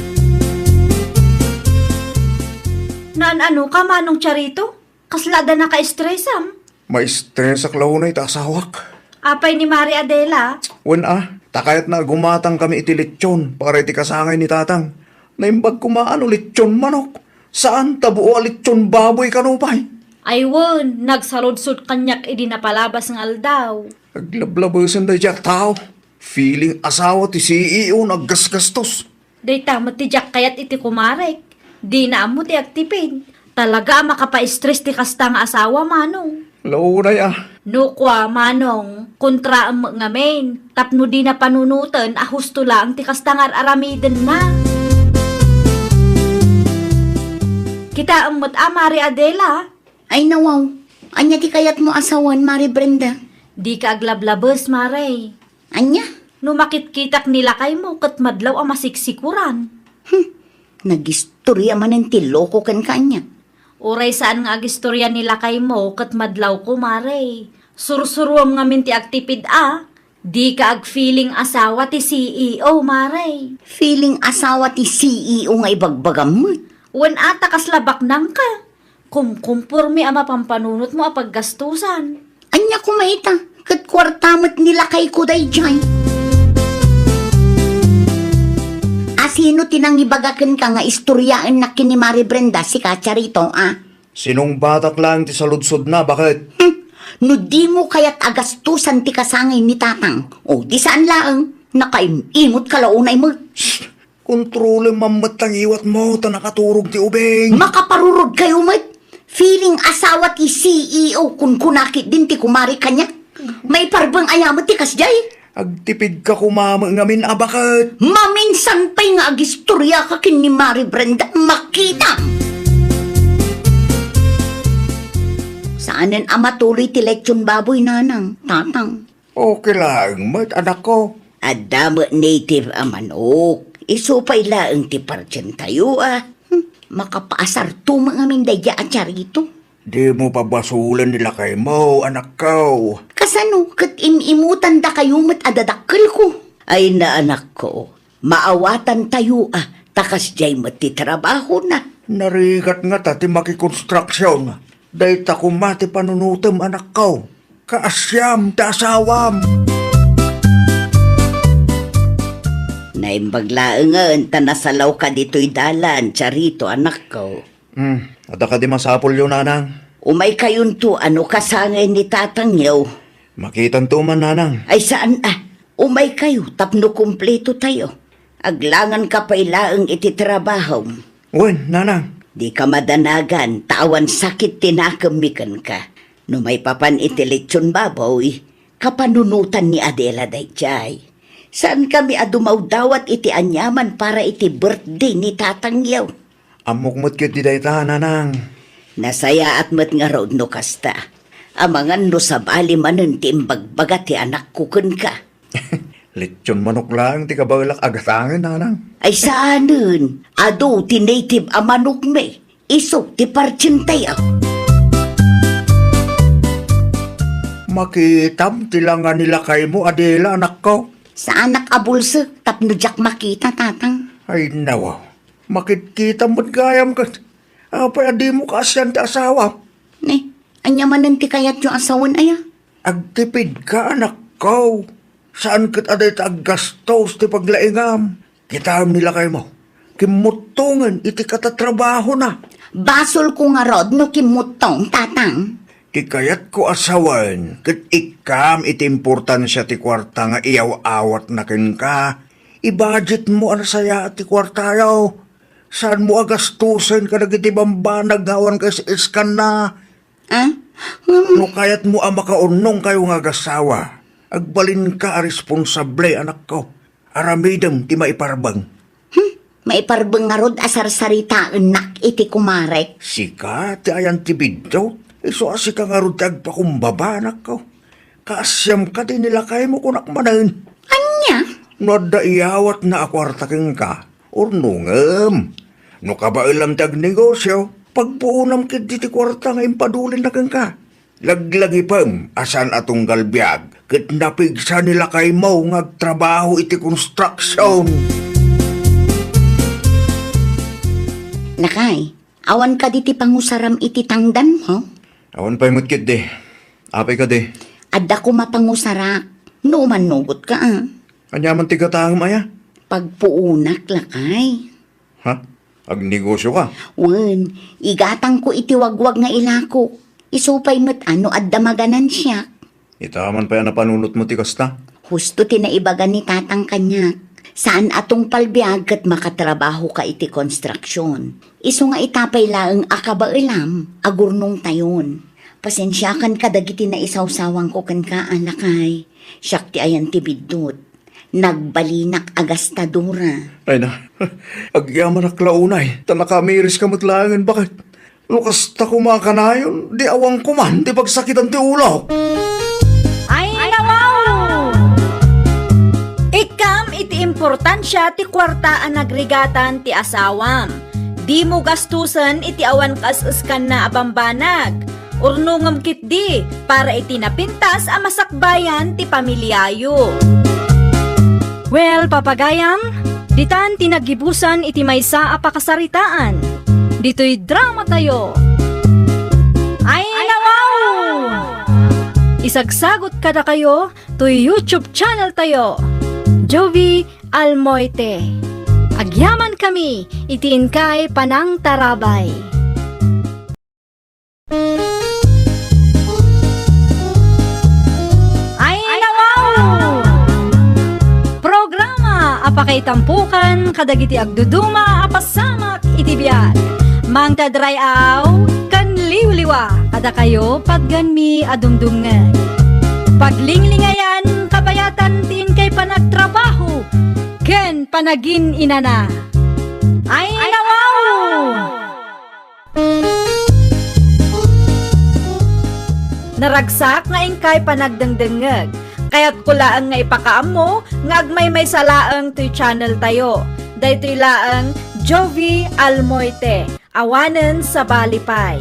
Naan-anoka, Manong Charito? Kasla adda naka-stressam? Ma-stressak la unay ta asawak. Apay ni Mari Adela? Wen a, ta kayatna a gumatangkami iti lechon para iti kasangay ni tatang. Naimbag koma a no lechon manok. Saan ta buo a lechon baboy kano pay. Ay wen, nagsaludsod kaniak idi napalabas nga aldaw. Aglablabesen daydiay a tao. Feeling asawa ti C E O nga aggasgastos. Dayta met ti diak kayat iti kumarek. Dina ammo ti agtipid. Talaga a makapa-stress ti kasta nga asawa, Manong. Launay a. No kua, Manong, kontraem met ngamin, tapno dina panunoten a husto laeng ti kasta nga ar-aramidenna. Kitaem met a, Mari Adela. Ay, nawaw. Ania ti kayatmo a sawen, Mari Brenda? Dika aglablabes, Mare. Ania? No makitkitak ni lakaymo ket madlaw a masiksikuran. Hmm, nagistorya manen ti loko kenka ania? Uray saan nga agistorya ni lakaymo ket madlawko, Mare. Sursuruem ngamin ti agtipid a. Dika agfeeling asawa ti C E O, Mare. Feeling asawa ti C E O nga ibagbagam met. Wen a ta kasla baknangka. Kumkumporme a mapampanunotmo a paggastusan. Ania koma ita, ket kuarta met ni lakayko daydiay. Asino ti nangibaga kenka nga istoryaennak ken ni Mari Brenda, sika, Charito, a? Sinungbatak laeng ti saludsodna, baket? Hmm, no dimo kayat a gastusan ti kasangay ni tatang, o, di saan laeng, nakaim-imot ka la unay met. Shh! Kontrolem man met ta ngiwatmo ta nakaturog ti ubing. Makaparurod kayo met. Feeling asawa ti C E O, kunkuna ketdin ti kumare kaniak. Maiparbeng aya met ti kasdiay? Agtipidka koma met ngamin a baket. Maminsan pay nga agistoryaka ken ni Mari Brenda, makita. Saanen a matuloy ti lechon baboy, nanang, tatang. Okay laeng met, anakko. Adda met native a manok. Isu pay laeng ti partientayo, a. Hmm, makapaasarto met ngamin daydiay a Charito. Dimo pabasolen ni lakaymo, anakko. Kasano ket im-imutandakayo met a dadakkelko? Ay na, anakko. Maawatantayo a ta kasdiay met ti trabahona. Narigat ngata ti makikonstruksion. Dayta koma ti panunotem, anakko. Kaasiam ti asawam. Naimbag laengen ta nasalawka ditoy dalan, Charito, anakko. Hmm, adda kadi masapulyo, nanang? Umaykayonto a no kasangay ni tatangyo. Makitanto man, nanang. Ay saan a, umaykayo tapno kumpletotayo. Aglanganka pay laeng iti trabahom. Wen, nanang. Dika madanagan ta awan sakit ti nakemmi kenka. No maipapan iti lechon baboy, kapanunotan ni Adela daydiay. Saankami a dumawdawat iti aniaman para iti birthday ni tatangyo. Ammok met ketdi dayta, nanang. Nasayaat met ngarud no kasta. Amangan no sabali manen ti imbagbaga ti anakko kenka. Lechon manok laeng ti kabaelak a gatangen, nanang. Ay saanen, adu ti native a manokmi. Isu ti partientayo. Makitam ti langa ni lakaymo, Adela, anakko. Saanak a bulsek tapno diak makita, tatang. Ay, nawa. Makitkitam met gayam ket. Apay a dimo kaasian ti asawam? Ne, ania manen ti kayatyo a sawen aya? Agtipidka, anakko. Saan ket a dayta aggastos ti paglaingam. Kitaem ni lakaymo. kimmuttongen iti katatrabahona. Basolko ngarud no kimmuttong, Tatang. Ti kayatko a sawen, ket ikkam iti importansia ti kuarta nga iyaw-awatna kenka. I-budgetmo a nasayaat ti kuartayo. Saanmo a gastusen kadagiti bambanag nga awan kaisiskanna. Ah? Hmm. No kayatmo a makaurnongkayo nga agasawa, agbalinka a responsable, anakko. Aramidem ti maiparbeng. Hmm? Maiparbeng ngarud a sarsaritaennak iti kumarek? Sika ti ayan ti biddut. Isu a sika ngarud ti agpakumbaba, anakko. Kaasiam kadi ni lakaymo, kunak manen. Ania? No adda iyawatna a kuarta kenka, urnongem. No kabaelam ti agnegosio, pagpuonam ketdi ti kuarta nga impadulinna kenka. Laglagipem a saan a tunggal biag ket napigsa ni lakaymo nga agtrabaho iti construction. Lakay, awan kadi ti pangusaram iti tangdanmo? Awan pay met ketdi. Apay kadi? Adda koma pangusarak. No umannugot ka, ah. Ania man ti gatangem aya? Pagpuonak, lakay. Ha? Agnegosioka? Wen, igatangko iti wagwag nga ilakok. Isu pay met a no adda maganansiak. Ita man pay a napanunotmo ti kasta? Husto ti naibaga ni Tatang kaniak. Saan a tungpal biag ket makatrabahoka iti konstruksion. Isu nga ita pay laeng a kabaelam, agurnongtayon. Pasensiakan kadagiti naisawsawangko kenka, a lakay. Siak ti ayan ti biddut. Nagbalinak a gastadora. Ay na, agyamanak la unay, ta nakamiriska met laengen baket. No kasta koma a kanayon, di awan koman ti pagsakitan ti ulok. Ay, nawaw! Ikkam iti importansia ti kuarta a nagrigatan ti asawam. Dimo gastusen iti awan kaes-eskanna a bambanag. Urnongem ketdi para iti napintas a masakbayan ti pamiliayo. Well, papagayam, ditan ti naggibusan iti maysa a pakasaritaan. Ditoy dramatayo. Ay, nawaw! Isagsagot kadakayo toy YouTube channel tayo, Jovi Almoite. Agyaman kami iti inkay panangtarabay. Ay, nawaw! Programa a pakaitampokan kadagiti agduduma a pasamak iti biag. Mangted ray-aw ken liwliwa kadakayo patgenmi a dumdumngeg. Paglinglingayan, kabayatan ti inkay panagtrabaho ken panagin-inana. Ay, nawaw! Naragsak nga inkay panagdengdengngeg. Kayatko laeng nga ipakaammo nga agmaymaysa laeng toy channel tayo. Daytoy laeng Jovi Almoite, awanen sabali pay.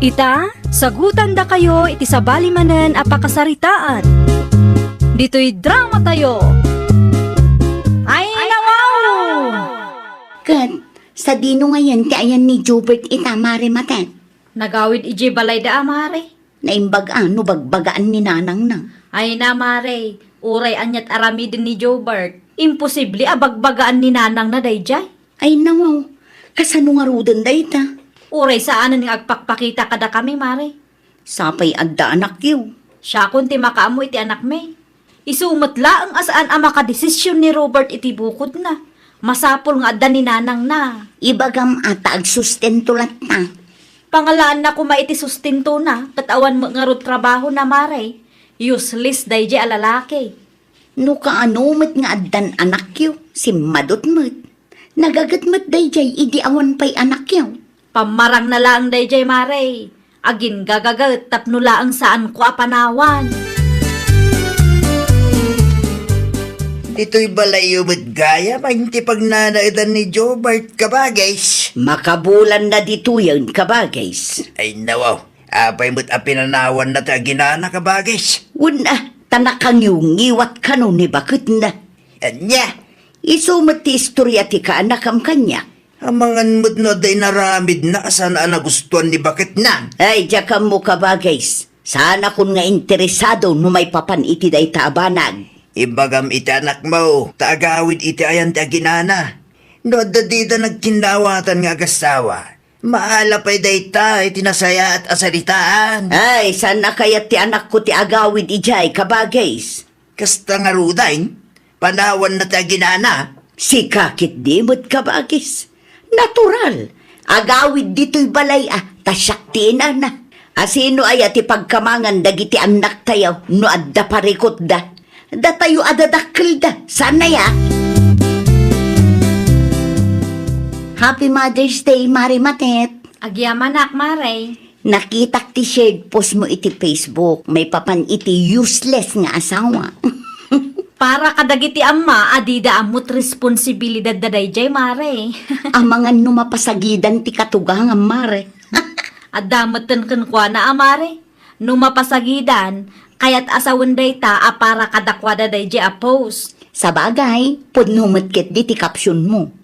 Ita, sagutandakayo iti sabali manen a pakasaritaan. Ditoy dramatayo. Ay, nawaw! Ket, sadino ngayen ti ayan ni Jobert ita, Mare Matet? Nagawid idiay balayda a, Mare. Naimbag a no bagbagaan ni nanangna. Ay na, Mare, uray aniat aramiden ni Jobert, imposible a bagbagaan ni nanangna daydiay. Ay nawaw, kasano ngaruden dayta? Uray saanen nga agpakpakita kadakami, Mare. Sapay adda anakyo. Siakon ti makaammo iti anakmi. Isu met laeng a saan a makadesisyon ni Robert iti bukodna. Masapul nga adda ni nanangna. Ibagam a ta agsustento latta. Pangalaanna koma iti sustentona, ket awan met ngarud trabahona, Mare. Useless daydiay a lalaki. No kaano met nga addan anakyo, simmadut met. Nagaget met daydiay idi awan pay anakyo. Pammarangna laeng daydiay, Mare. Aginnagaget tapno laeng saanko a panawan. Ditoy balayyo met gayam a inti pagnanaedan ni Jobert, kabagis. Makabulanna ditoyen, kabagis. Ay, nawaw. Apay met a pinanawanna ti aginana, kabagis? Wen a, ta nakangiwngiwat kano ni baketna. Ania? Isu met ti istoria ti kaanakam kaniak. Amangan met no adda inaramidna a saan a nagustuan ni baketna. Ay, diak ammo, kabagis. Saanakon nga interesado no maipapan iti dayta a banag. Ibagam iti anakmo, ta agawid iti ayan ti aginana. No adda dida nagkinnaawatan nga agasawa, maala pay dayta iti nasayaat a saritaan. Ay, saan a kayat ti anakko ti agawid idiay, kabagis. Kasta ngaruden, panawanna ti aginana. Sika ketdi met, kabagis. Natural. Agawid ditoy balay a, ta siak ti inana. Asino aya ti pagkamangan dagiti annaktayo no adda parikutda? Datayo a dadakkelda, saan aya? Happy Mother's Day, Mare Matet. Agyamanak, Mare. Nakitak ti shared post mo iti Facebook, maipapan iti useless nga asawa. Para kadagiti amma a dida ammot responsibilidad da dayjay, Mare. Amangan no mapasagidan ti katugangam, Mare. Adda metten kenkuana a, Mare. No mapasagidan, kayat a sawen dayta a para kadakuada dayjay a post. Sabagay, pudno met ketdi ti caption mo.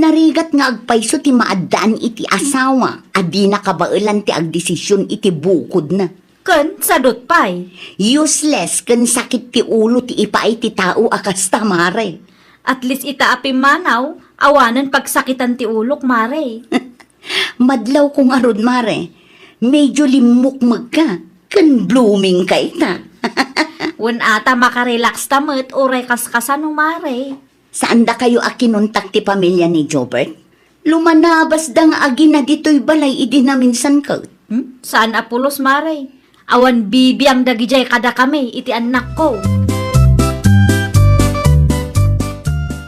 Narigat nga agpayso ti maaddaan iti asawa a dina kabaelan ti agdesision iti bukodna. Ken sadut pay. Useless ken sakit ti ulo ti ipaay ti tao a kasta, Mare. At least ita a pimmanaw, awanen pagsakitan ti ulok, Mare. Madlawko ngarud, Mare. Medyo limmukmegka ken blooming ka ita. Wen ata makarelax ta met uray kaskasano, Mare. Saandakayo a kinontak ti pamilya ni Jobert? Lumanabasda nga agina ditoy balay idi naminsan ket. Hmm? Saan a pulos, Mare. Awan bibiang dagidiay kadakami iti annakko.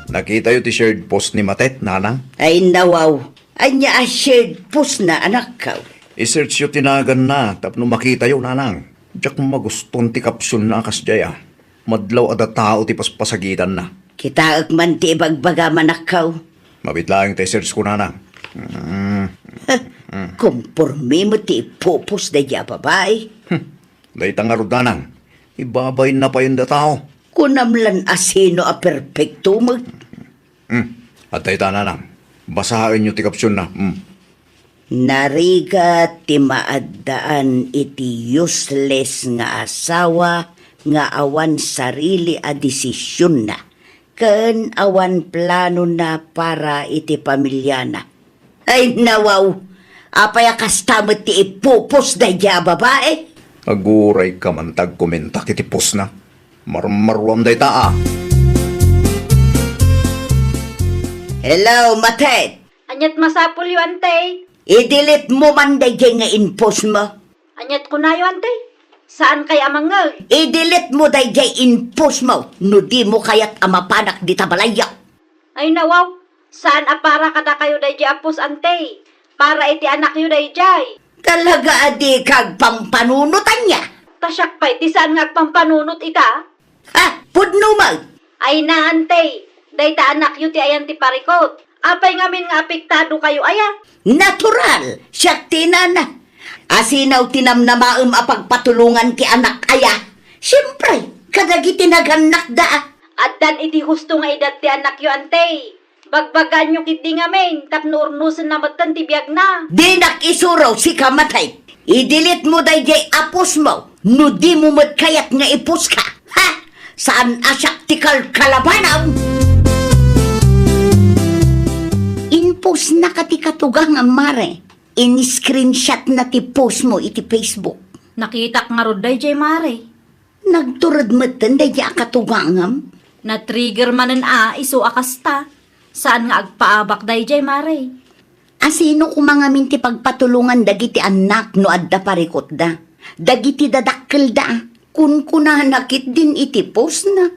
Nakitayo ti shared post ni Matet, Nanang? Ay, nawaw. Ania a shared post na, anakko? I-search yo ti naganna tapno makitayo, Nanang. Diak magustuan ti caption na a kasdiay a. Madlaw a datao ti paspasagidanna. Kitaek man ti ibagbaga, manakkaw. Mabiit laeng ti search ko, Nanang. Mm. Komporme met ti ipupos daydi a babai. Hmm. Dayta ngarud, Nanang. Ibabainna pay dayta. Kunam lan a sino a perpekto met. Hmm. Adda ita, Nanang. Basaenyo ti caption na. Hmm. Narigat ti maaddaan iti useless nga asawa nga awan sarili a desisionna ken awan planona para iti pamilyana. Ay, nawaw! Apay a kasta met ti ipupos daydi a babai? Aguray ka man ta agkomentak iti postna. Marmaruam dayta a. Hello, Matet! Aniat masapulyo, Ante? I-delete mo man daydiay nga in-post mo. Aniat kunayo, Ante? Saan kay a mangngeg? I-delete mo daydiay in-post mo no di mo kayat a mapanak dita balayyo. Ay, nawaw. Saan a para kadakayo daydiay a post, Ante. Para iti anakyo daydiay. Talaga a di ka agpampanunot, ania? Ta siak pay ti saan nga agpampanunot ita. Ha? Pudno met! Ay na, Ante, dayta anakyo ti ayan ti parikut. Apay ngamin nga apektado kayo aya? Natural! Siak ti inana. Asino ti namnamaem a pagpatulongan ti anak aya? Siempre, kadagiti nagannakda. Addan iti husto nga edad ti anakyo, Ante. Bagbagaanyo ketdi ngamin tapno urnosenna metten ti biagna. Dinak isuro, sika Matet. I-delete mo daydiay a post mo no di mo met kayat nga i-post ka. Ha? Saan a siak ti kalkalabanam? In-post na ka ti katugangam, Mare. In-screenshot na ti post mo iti Facebook. Nakitak ngarud daydiay, Mare. Nagtured metten daydi a katugangam. Na-trigger manen a isu a kasta. Saan nga agpaabak daydiay, Mare. Asino koma ngamin ti pagpatulongan dagiti annak no adda parikutda? Dagiti dadakkelda, kunkunana ketdin iti postna.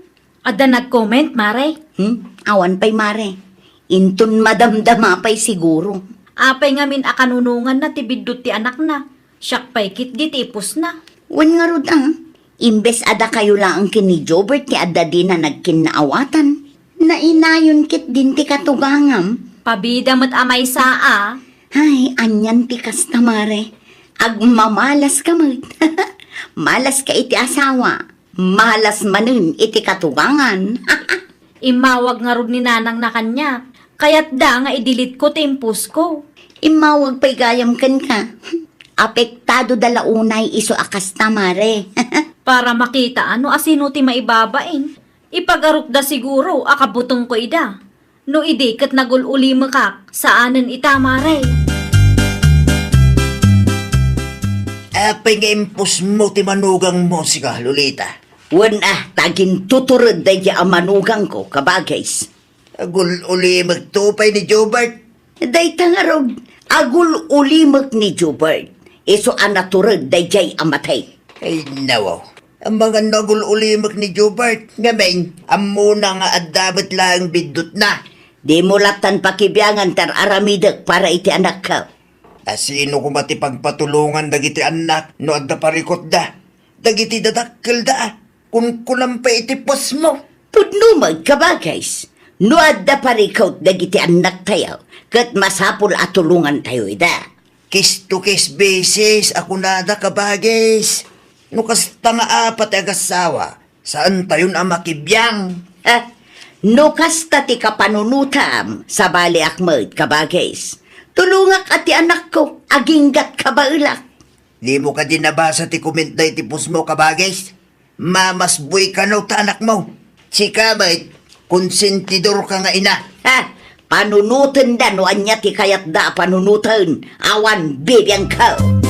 Adda nag-comment, Mare? Hmm? Awan pay, Mare. Inton madamdama pay siguro. Apay ngamin a kanunonganna ti biddut ti anakna? Siak pay ketdi ti ipusna. Wen ngarud a, imbes a dakayo laeng ken ni Jobert ti adda dina nagkinnaawatan, nainayon ketdin ti katugangam. Pabida met a maysa a. Ay, anian ti kasta, Mare. Agmamalas ka met. Malas ka iti asawa. Malas manen iti katugangan. Immawag ngarud ni nanang na kaniak. Kayatda nga i-delete ko ti in-post ko. Immawag pay gayam kenka. Apektado da la unay isu a kasta, Mare. Para makita no asino ti maibabain. Ipagarupda siguro a kabutengko ida. No idi ket nagul-ulimekak, saanen ita, Mare. Apay nga impusmo ti manugangmo sika, Lolita? Wen a, ta agintutured daydi a manugangko, kabagis. Agul-ulimekto pay ni Jobert. Dayta ngarud, agul-ulimek ni Jobert. Isu a natured daydiay a matay. Ay, nawaw. Amangan no agul-ulimek ni Jobert. Ngamin, ammona nga adda met laeng biddutna. Dimo lattan pakibiangan ti ar-aramidek para iti anakko. A, sino koma ti pagpatulongan dagiti annak no adda parikutda? Dagiti dadakkelda, a, kunkunam pay iti puesmo. Pudno met, kabagis. No adda parikut dagiti annaktayo, ket masapul a tulongantayo ida. Case to case basis a kunada, kabagis. No kasta nga apat ti agassawa, saantayon a makibiang. Eh, no kasta ti kapanunotam, sabaliak met, kabagis. Tulongak a ti anakko, aginggat kabaelak. Dimo kadi nabasa ti comment daydi puesmo, kabagis? Mamasboy kano ta anakmo. Sika met, konsentidorka nga ina. Ha? Panunotenda no ania ti kayatda a panunoten. Awan bibiangko.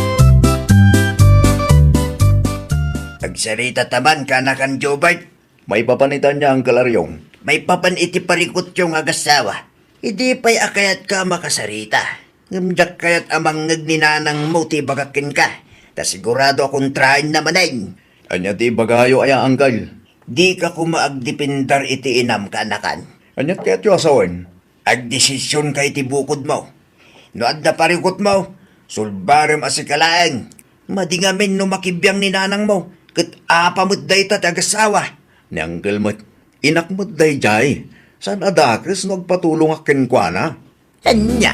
Agsarita ta man, kanakan Jobert. Maipapan ita ania, Uncle Ariong? Maipapan iti parikutyo nga agassawa. Idi pay a kayatka a makasarita. Ngem diak kayat a mangngeg ni nanangmo ti ibagak kenka. Ta sigurado a kontraenna manen. Ania ti ibagayo aya, Uncle? Dika koma agdepender iti inam, kaanakan. Ania ti kayatyo a sawen? Agdesisionka iti bukodmo. No adda parikutmo, sulbarem a sika laeng. Madi ngamin no makibiang ni nanangmo, ket apa met dayta ti agassawa? Ni Uncle met, inak met daydiay. Saan a dakes no agpatulongak kenkuana? Ania?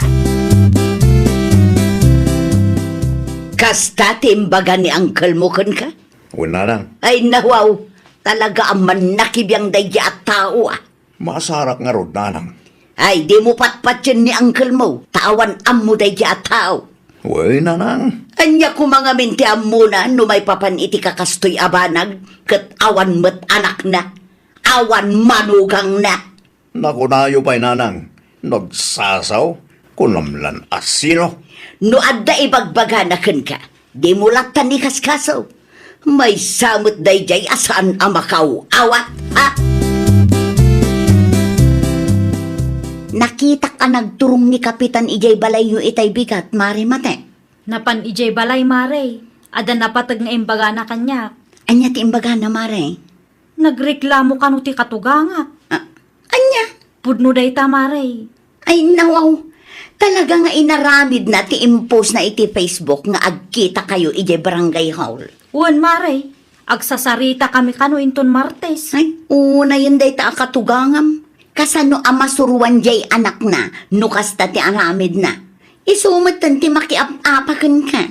Kasta ti imbaga ni Uncle mo kenka? Wen, nanang. Ay, nawaw. Talaga a mannakibiang daydi a tao, a. Maasarak ngarud, nanang. Ay, dimo patpatien ni Uncle mo, ta awan ammo daydi a tao. Wen, nanang. Ania koma ngamin ti ammona no maipapan iti kakastoy a banag, ket awan met anakna, awan manugangna? Nakunayo pay, nanang, nagsasaw, kunam lan a sino? No adda ibagbagana kenka, dimo lattan ikaskaso. Maysa met daydiay a saan a makaaw-awat, ha? Nakitak a nagturong ni Kapitan idiay balayyo itay bigat, Mare Mate. Napan idiay balay, Mare. Adda napateg nga imbagana kaniak. Ania ti imbagana, Mare? Nagreklamo kano ti katugangak. Ah, ania? Pudno dayta, Mare. Ay, nawaw. Talaga nga inaramidna ti impostna iti Facebook nga agkitakayo idiay barangay hall. Wen, Mare. Agsasarita kami kano inton Martes. Ay, unayen dayta a katugangam. Kasano a masuroan diay anakna no kasta ti aramidna? Isu metten ti makiap-apa kenka.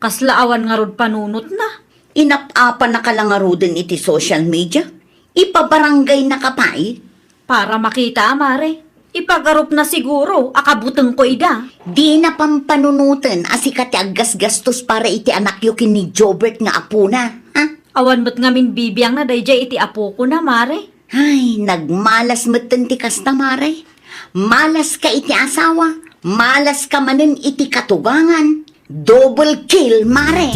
Kasla awan ngarud panunotna. Inap-apanaka la ngaruden iti social media? Ipabarangaynaka pay? Para makita, Mare. Ipagarupna siguro a kabutengko ida. Dina pampanunoten a sika ti aggasgastos para iti anakyo ken ni Jobert nga apona, ha? Awan met ngamin bibiangna daydiay iti apokona, Mare. Ay, nagmalas metten ti kasta, Mare. Malaska iti asawa, malaska manen iti katugangan. Double kill, Mare.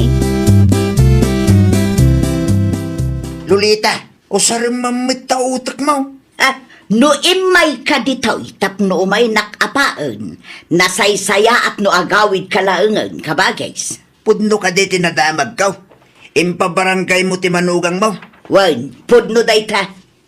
Lolita, usarem man met ta utekmo. Ah, no immayka ditoy tapno umaynak apaen, nasaysayaat no agawidka laengen, kabagis. Pudno kadi ti nadamagko? Impabarangaymo ti manugangmo? Wen, pudno dayta.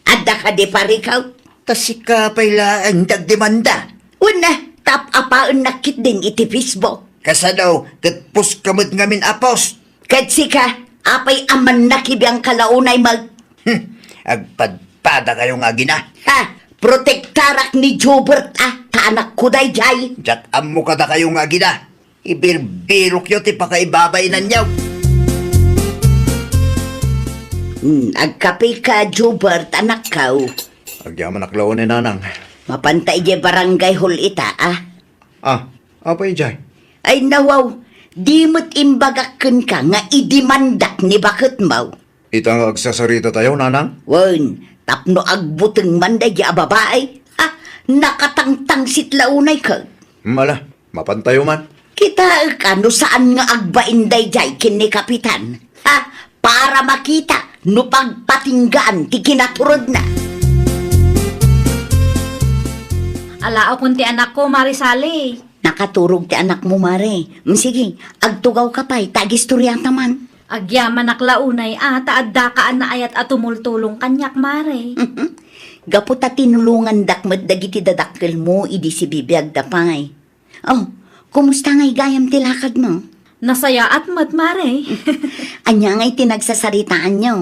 Adda kadi parikut? Ta sika pay laeng ti agdemanda. Wen a, ta ap-apaennak ketdin iti Facebook. Kasano, ket post ka met ngamin a post? Ket sika, apay a mannakibiangka la unay met? Hmm, agpadpadakayo nga agina. Ha, protektarak ni Jobert a, ta anakko daydiay. Diak ammo kadakayo nga agina. Ibirbirokyo ti pakaibabainanyo. Hmm, agkapeka, Jobert, anakko. Agyamanak la unay, nanang. Mapanta idiay barangay hall ita, a. Ah, apay idiay? Ay, nawaw, di met imbagak kenka nga idemandak ni baketmo. Ita nga agsasaritatayo, nanang? Wen, tapno agbuteng man daydi a babai. Ha? Nakatangtangsit la unay ket. Hmm, ala, mapantayo man. Kitaek a no saan nga agbain daydiay ken ni Kapitan. Ha? Para makita no pagpatinggaan ti kinaturodna. Alaokon ti anakko, Mare Sally. Nakaturog ti anakmo, Mare. Mm, sige, agtugawka pay, ta agistoriata man. Agyamanak la unay a, ta addaka a naayat a tumultulong kaniak, Mare. Gapu ta tinulongandak met dagiti dadakkelmo idi sibibiagda pay. Oh, kumusta ngay gayam ti lakadmo? Nasayaat met, Mare. Ania ngay ti nagsasaritaanyo?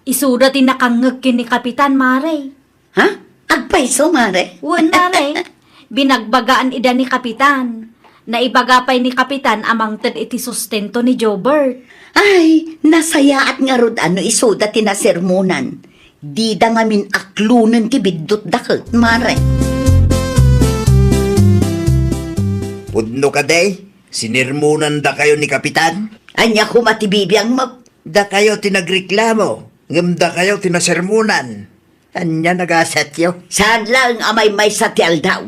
Isuda ti nakangngeg ken ni Kapitan, Mare. Ha? Agpayso, Mare? Wen, Mare. Binagbagaan ida ni Kapitan. Naibaga pay ni Kapitan a mangted iti sustento ni Jobert. Ay, nasayaat ngarud a no isuda ti nasermonan. Dida ngamin aklonen ti biddutda ket, Mare. Pudno kadi, sinermonandakayo ni Kapitan? Ania koma ti bibiangmo? Dakayo ti nagreklamo, ngem dakayo ti nasermonan. Ania nagasatyo? Saan laeng a maymaysa ti aldaw.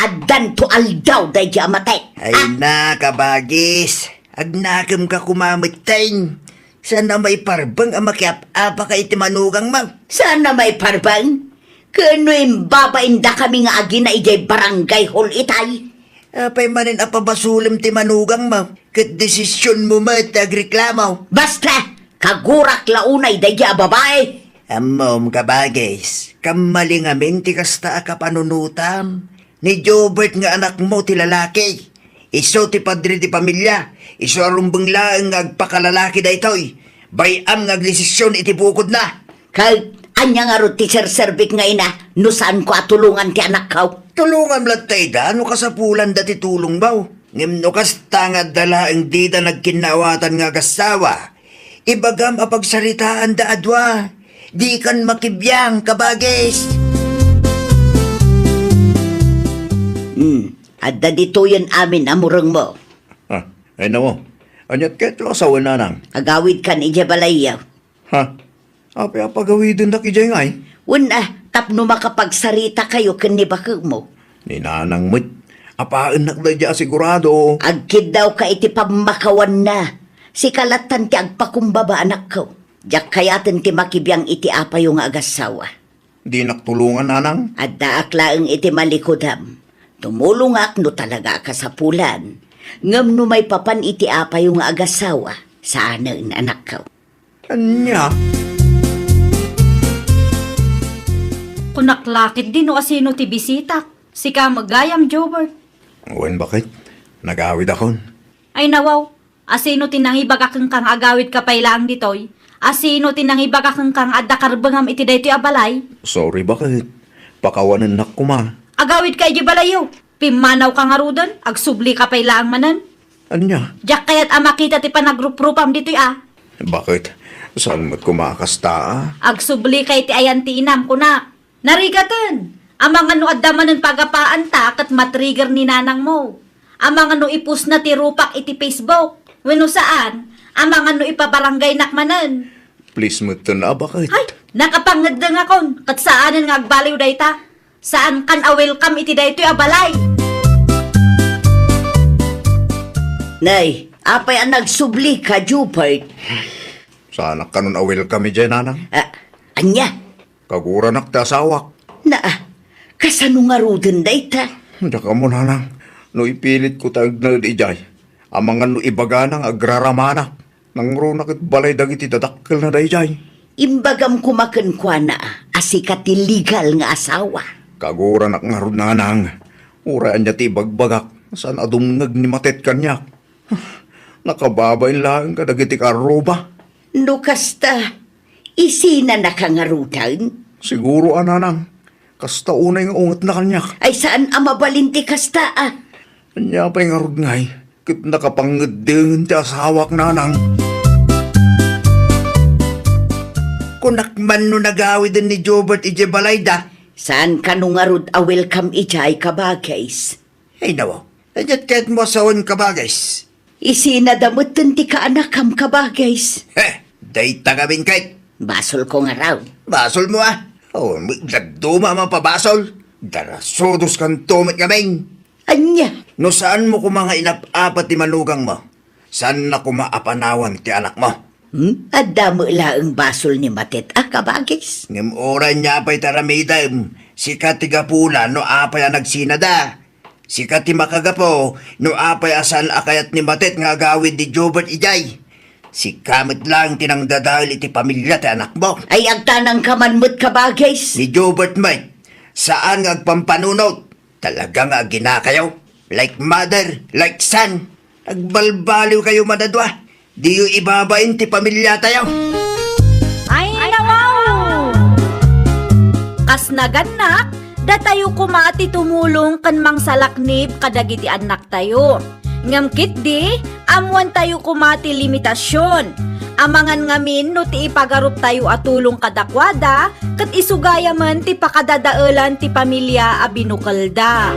Addanto aldaw daydi a matek. Ay na, kabagis. Agnakemka koma metten. Saan a maiparbeng a makiap-apaka iti manugangmo? Saan a maiparbeng? Ken no imbabaindakami nga agina idiay barangay hall itay. Apay manen a pabasolem ti manugangmo? Ket desisionmo met ti agreklamo. Basta! Kagurak la unay daydi a babai. Ammom, kabagis, kammali ngamin ti kasta a kapanunotam. Ni Jobert nga anakmo ti lalaki. Isu ti padre ti pamilia. Isu a rumbeng laeng nga agpakalalaki daytoy. Bay-am nga agdesision iti bukodna. Ket ania ngarud ti serserbik nga ina no saanko a tulongan ti anakko? Tulongam latta ida no kasapulanda ti tulongmo. Ngem no kasta nga adda laeng dida nagkinnaawatan nga agassawa, ibagam a pagsaritaanda a dua. Dikan makibiang, kabagis. Hmm, adda ditoyen amin a murengmo. Ah, ay namo. Aniat ket lo asawa nanang? Agawidkan idiay balayyo. Ha? Apay a pagawidendak idiay ngay? Wen a, tapno makapagsaritakayo ken ni bakekmo. Ni nanang met, apaennak daydi a sigurado. Agkiddawka iti pammakawanna. Sika lattan ti agpakumbaba, anakko. Diak kayaten ti makibiang iti apayo nga agassawa. Dinak tulongan, nanang? Addaak laeng iti malikudam. Tumulongak no talaga a kasapulan. Ngem no maipapan iti apayo nga agassawa, saanen, anakko. Ania? Kunak la ketdi no asino ti bisitak. Sika met gayam, Jobert. Wen, baket. Nagawidakon. Ay, nawaw. Asino ti nangibaga kenka nga agawidka pay laeng ditoy? Asino ti nangibaga kenka nga adda karbengam iti daytoy a balay? Sorry, baket. Pakawanennak koma. Agawidka idiay balayyo. Pimmanawka ngaruden, agsublika pay laeng manen. Ania? Diak kayat a makita ti panagruprupam ditoy a. Baket? Saan met koma a kasta a? Agsublika iti ayan ti inam, kunak. Narigaten! Amangan no adda manen pagapaanta ket matrigger ni nanangmo. Amangan no ipostna ti rupak iti Facebook. Wenno saan, amangan no ipabarangaynak manen. Please metten a, baket. Hay, nakapangeddengakon, ket saanen nga agbaliw dayta. Saankan a welcome iti daytoy a balay. Nay, apay a nagsublika, Jobert? Saanak kanon a welcome idiay, nanang. Ah, ania? Kaguranak ti asawak. Naa, kasano ngaruden dayta? Diak ammo, nanang, no ipilitko ti agnaed idiay, amangan no ibagana nga agraramanak. Nangruna ket balay dagiti dadakkelna daydiay. Imbagam koma kenkuana a sika ti legal nga asawa. Kaguranak ngarud, nanang. Uray ania ti ibagbagak, saan a dumngeg ni Matet kaniak. Nakababain laeng kadagiti karruba. No kasta, isinanaka ngaruden? Siguro a, nanang. Kasta unay nga ungetna kaniak. Ay, saan a mabalin ti kasta a? Ania pay ngarud ngay, ket nakapangeddeng ti asawak, nanang. Kunak man no nagawiden ni Jobert idiay balayda. Saan kano ngarud a welcome idiay, kabagis? Ay, nawa. Idiat kayatmo a sawen, kabagis? Isinada metten ti kaanakam, kabagis. He, dayta ngamin kayat. Basolko ngarud. Basolmo a. Oh, dadduma a mapabasol. Darasudoskanto met ngamin. Ania? No saanmo koma nga inap-apa ti manugangmo, saanna koma a panawan ti anakmo. Hmm? Adda met laeng basol ni Matet a kabagis. Ngem uray nia pay ti aramidem, sika ti gapuna no apay a nagsinada. Sika ti makagapu no apay a saan a kayat ni Matet nga agawid ni Jobert idiay. Sika met laeng ti nangdadael iti pamilya ti anakmo. Ay, agtanangka man met kabagis. Ni Jobert met, saan nga agpampanunot. Talaga nga aginakayo. Like mother, like son. Nagbalbaliwkayo man a dua. Diyo ibabain ti pamilyatayo. Ay, nawaw! Kas nagannak, datayo koma ti tumulong ken mangsalaknib kadagiti annaktayo. Ngem ketdi, ammoantayo koma ti limitasion. Amangan ngamin no ti ipagaruptayo a tulong kadakuada, ket isu gayamen ti pakadadaelan ti pamilya a binukelda.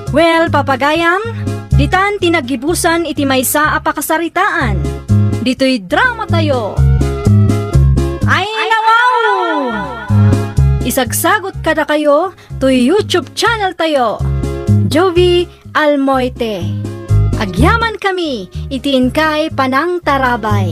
Well, papagayam, ditan ti naggibusan iti maysa a pakasaritaan. Ditoy dramatayo. Ay, nawaw! Isagsagot kadakayo toy YouTube channeltayo, Jovie Almoite. Agyamankami iti inkay panangtarabay.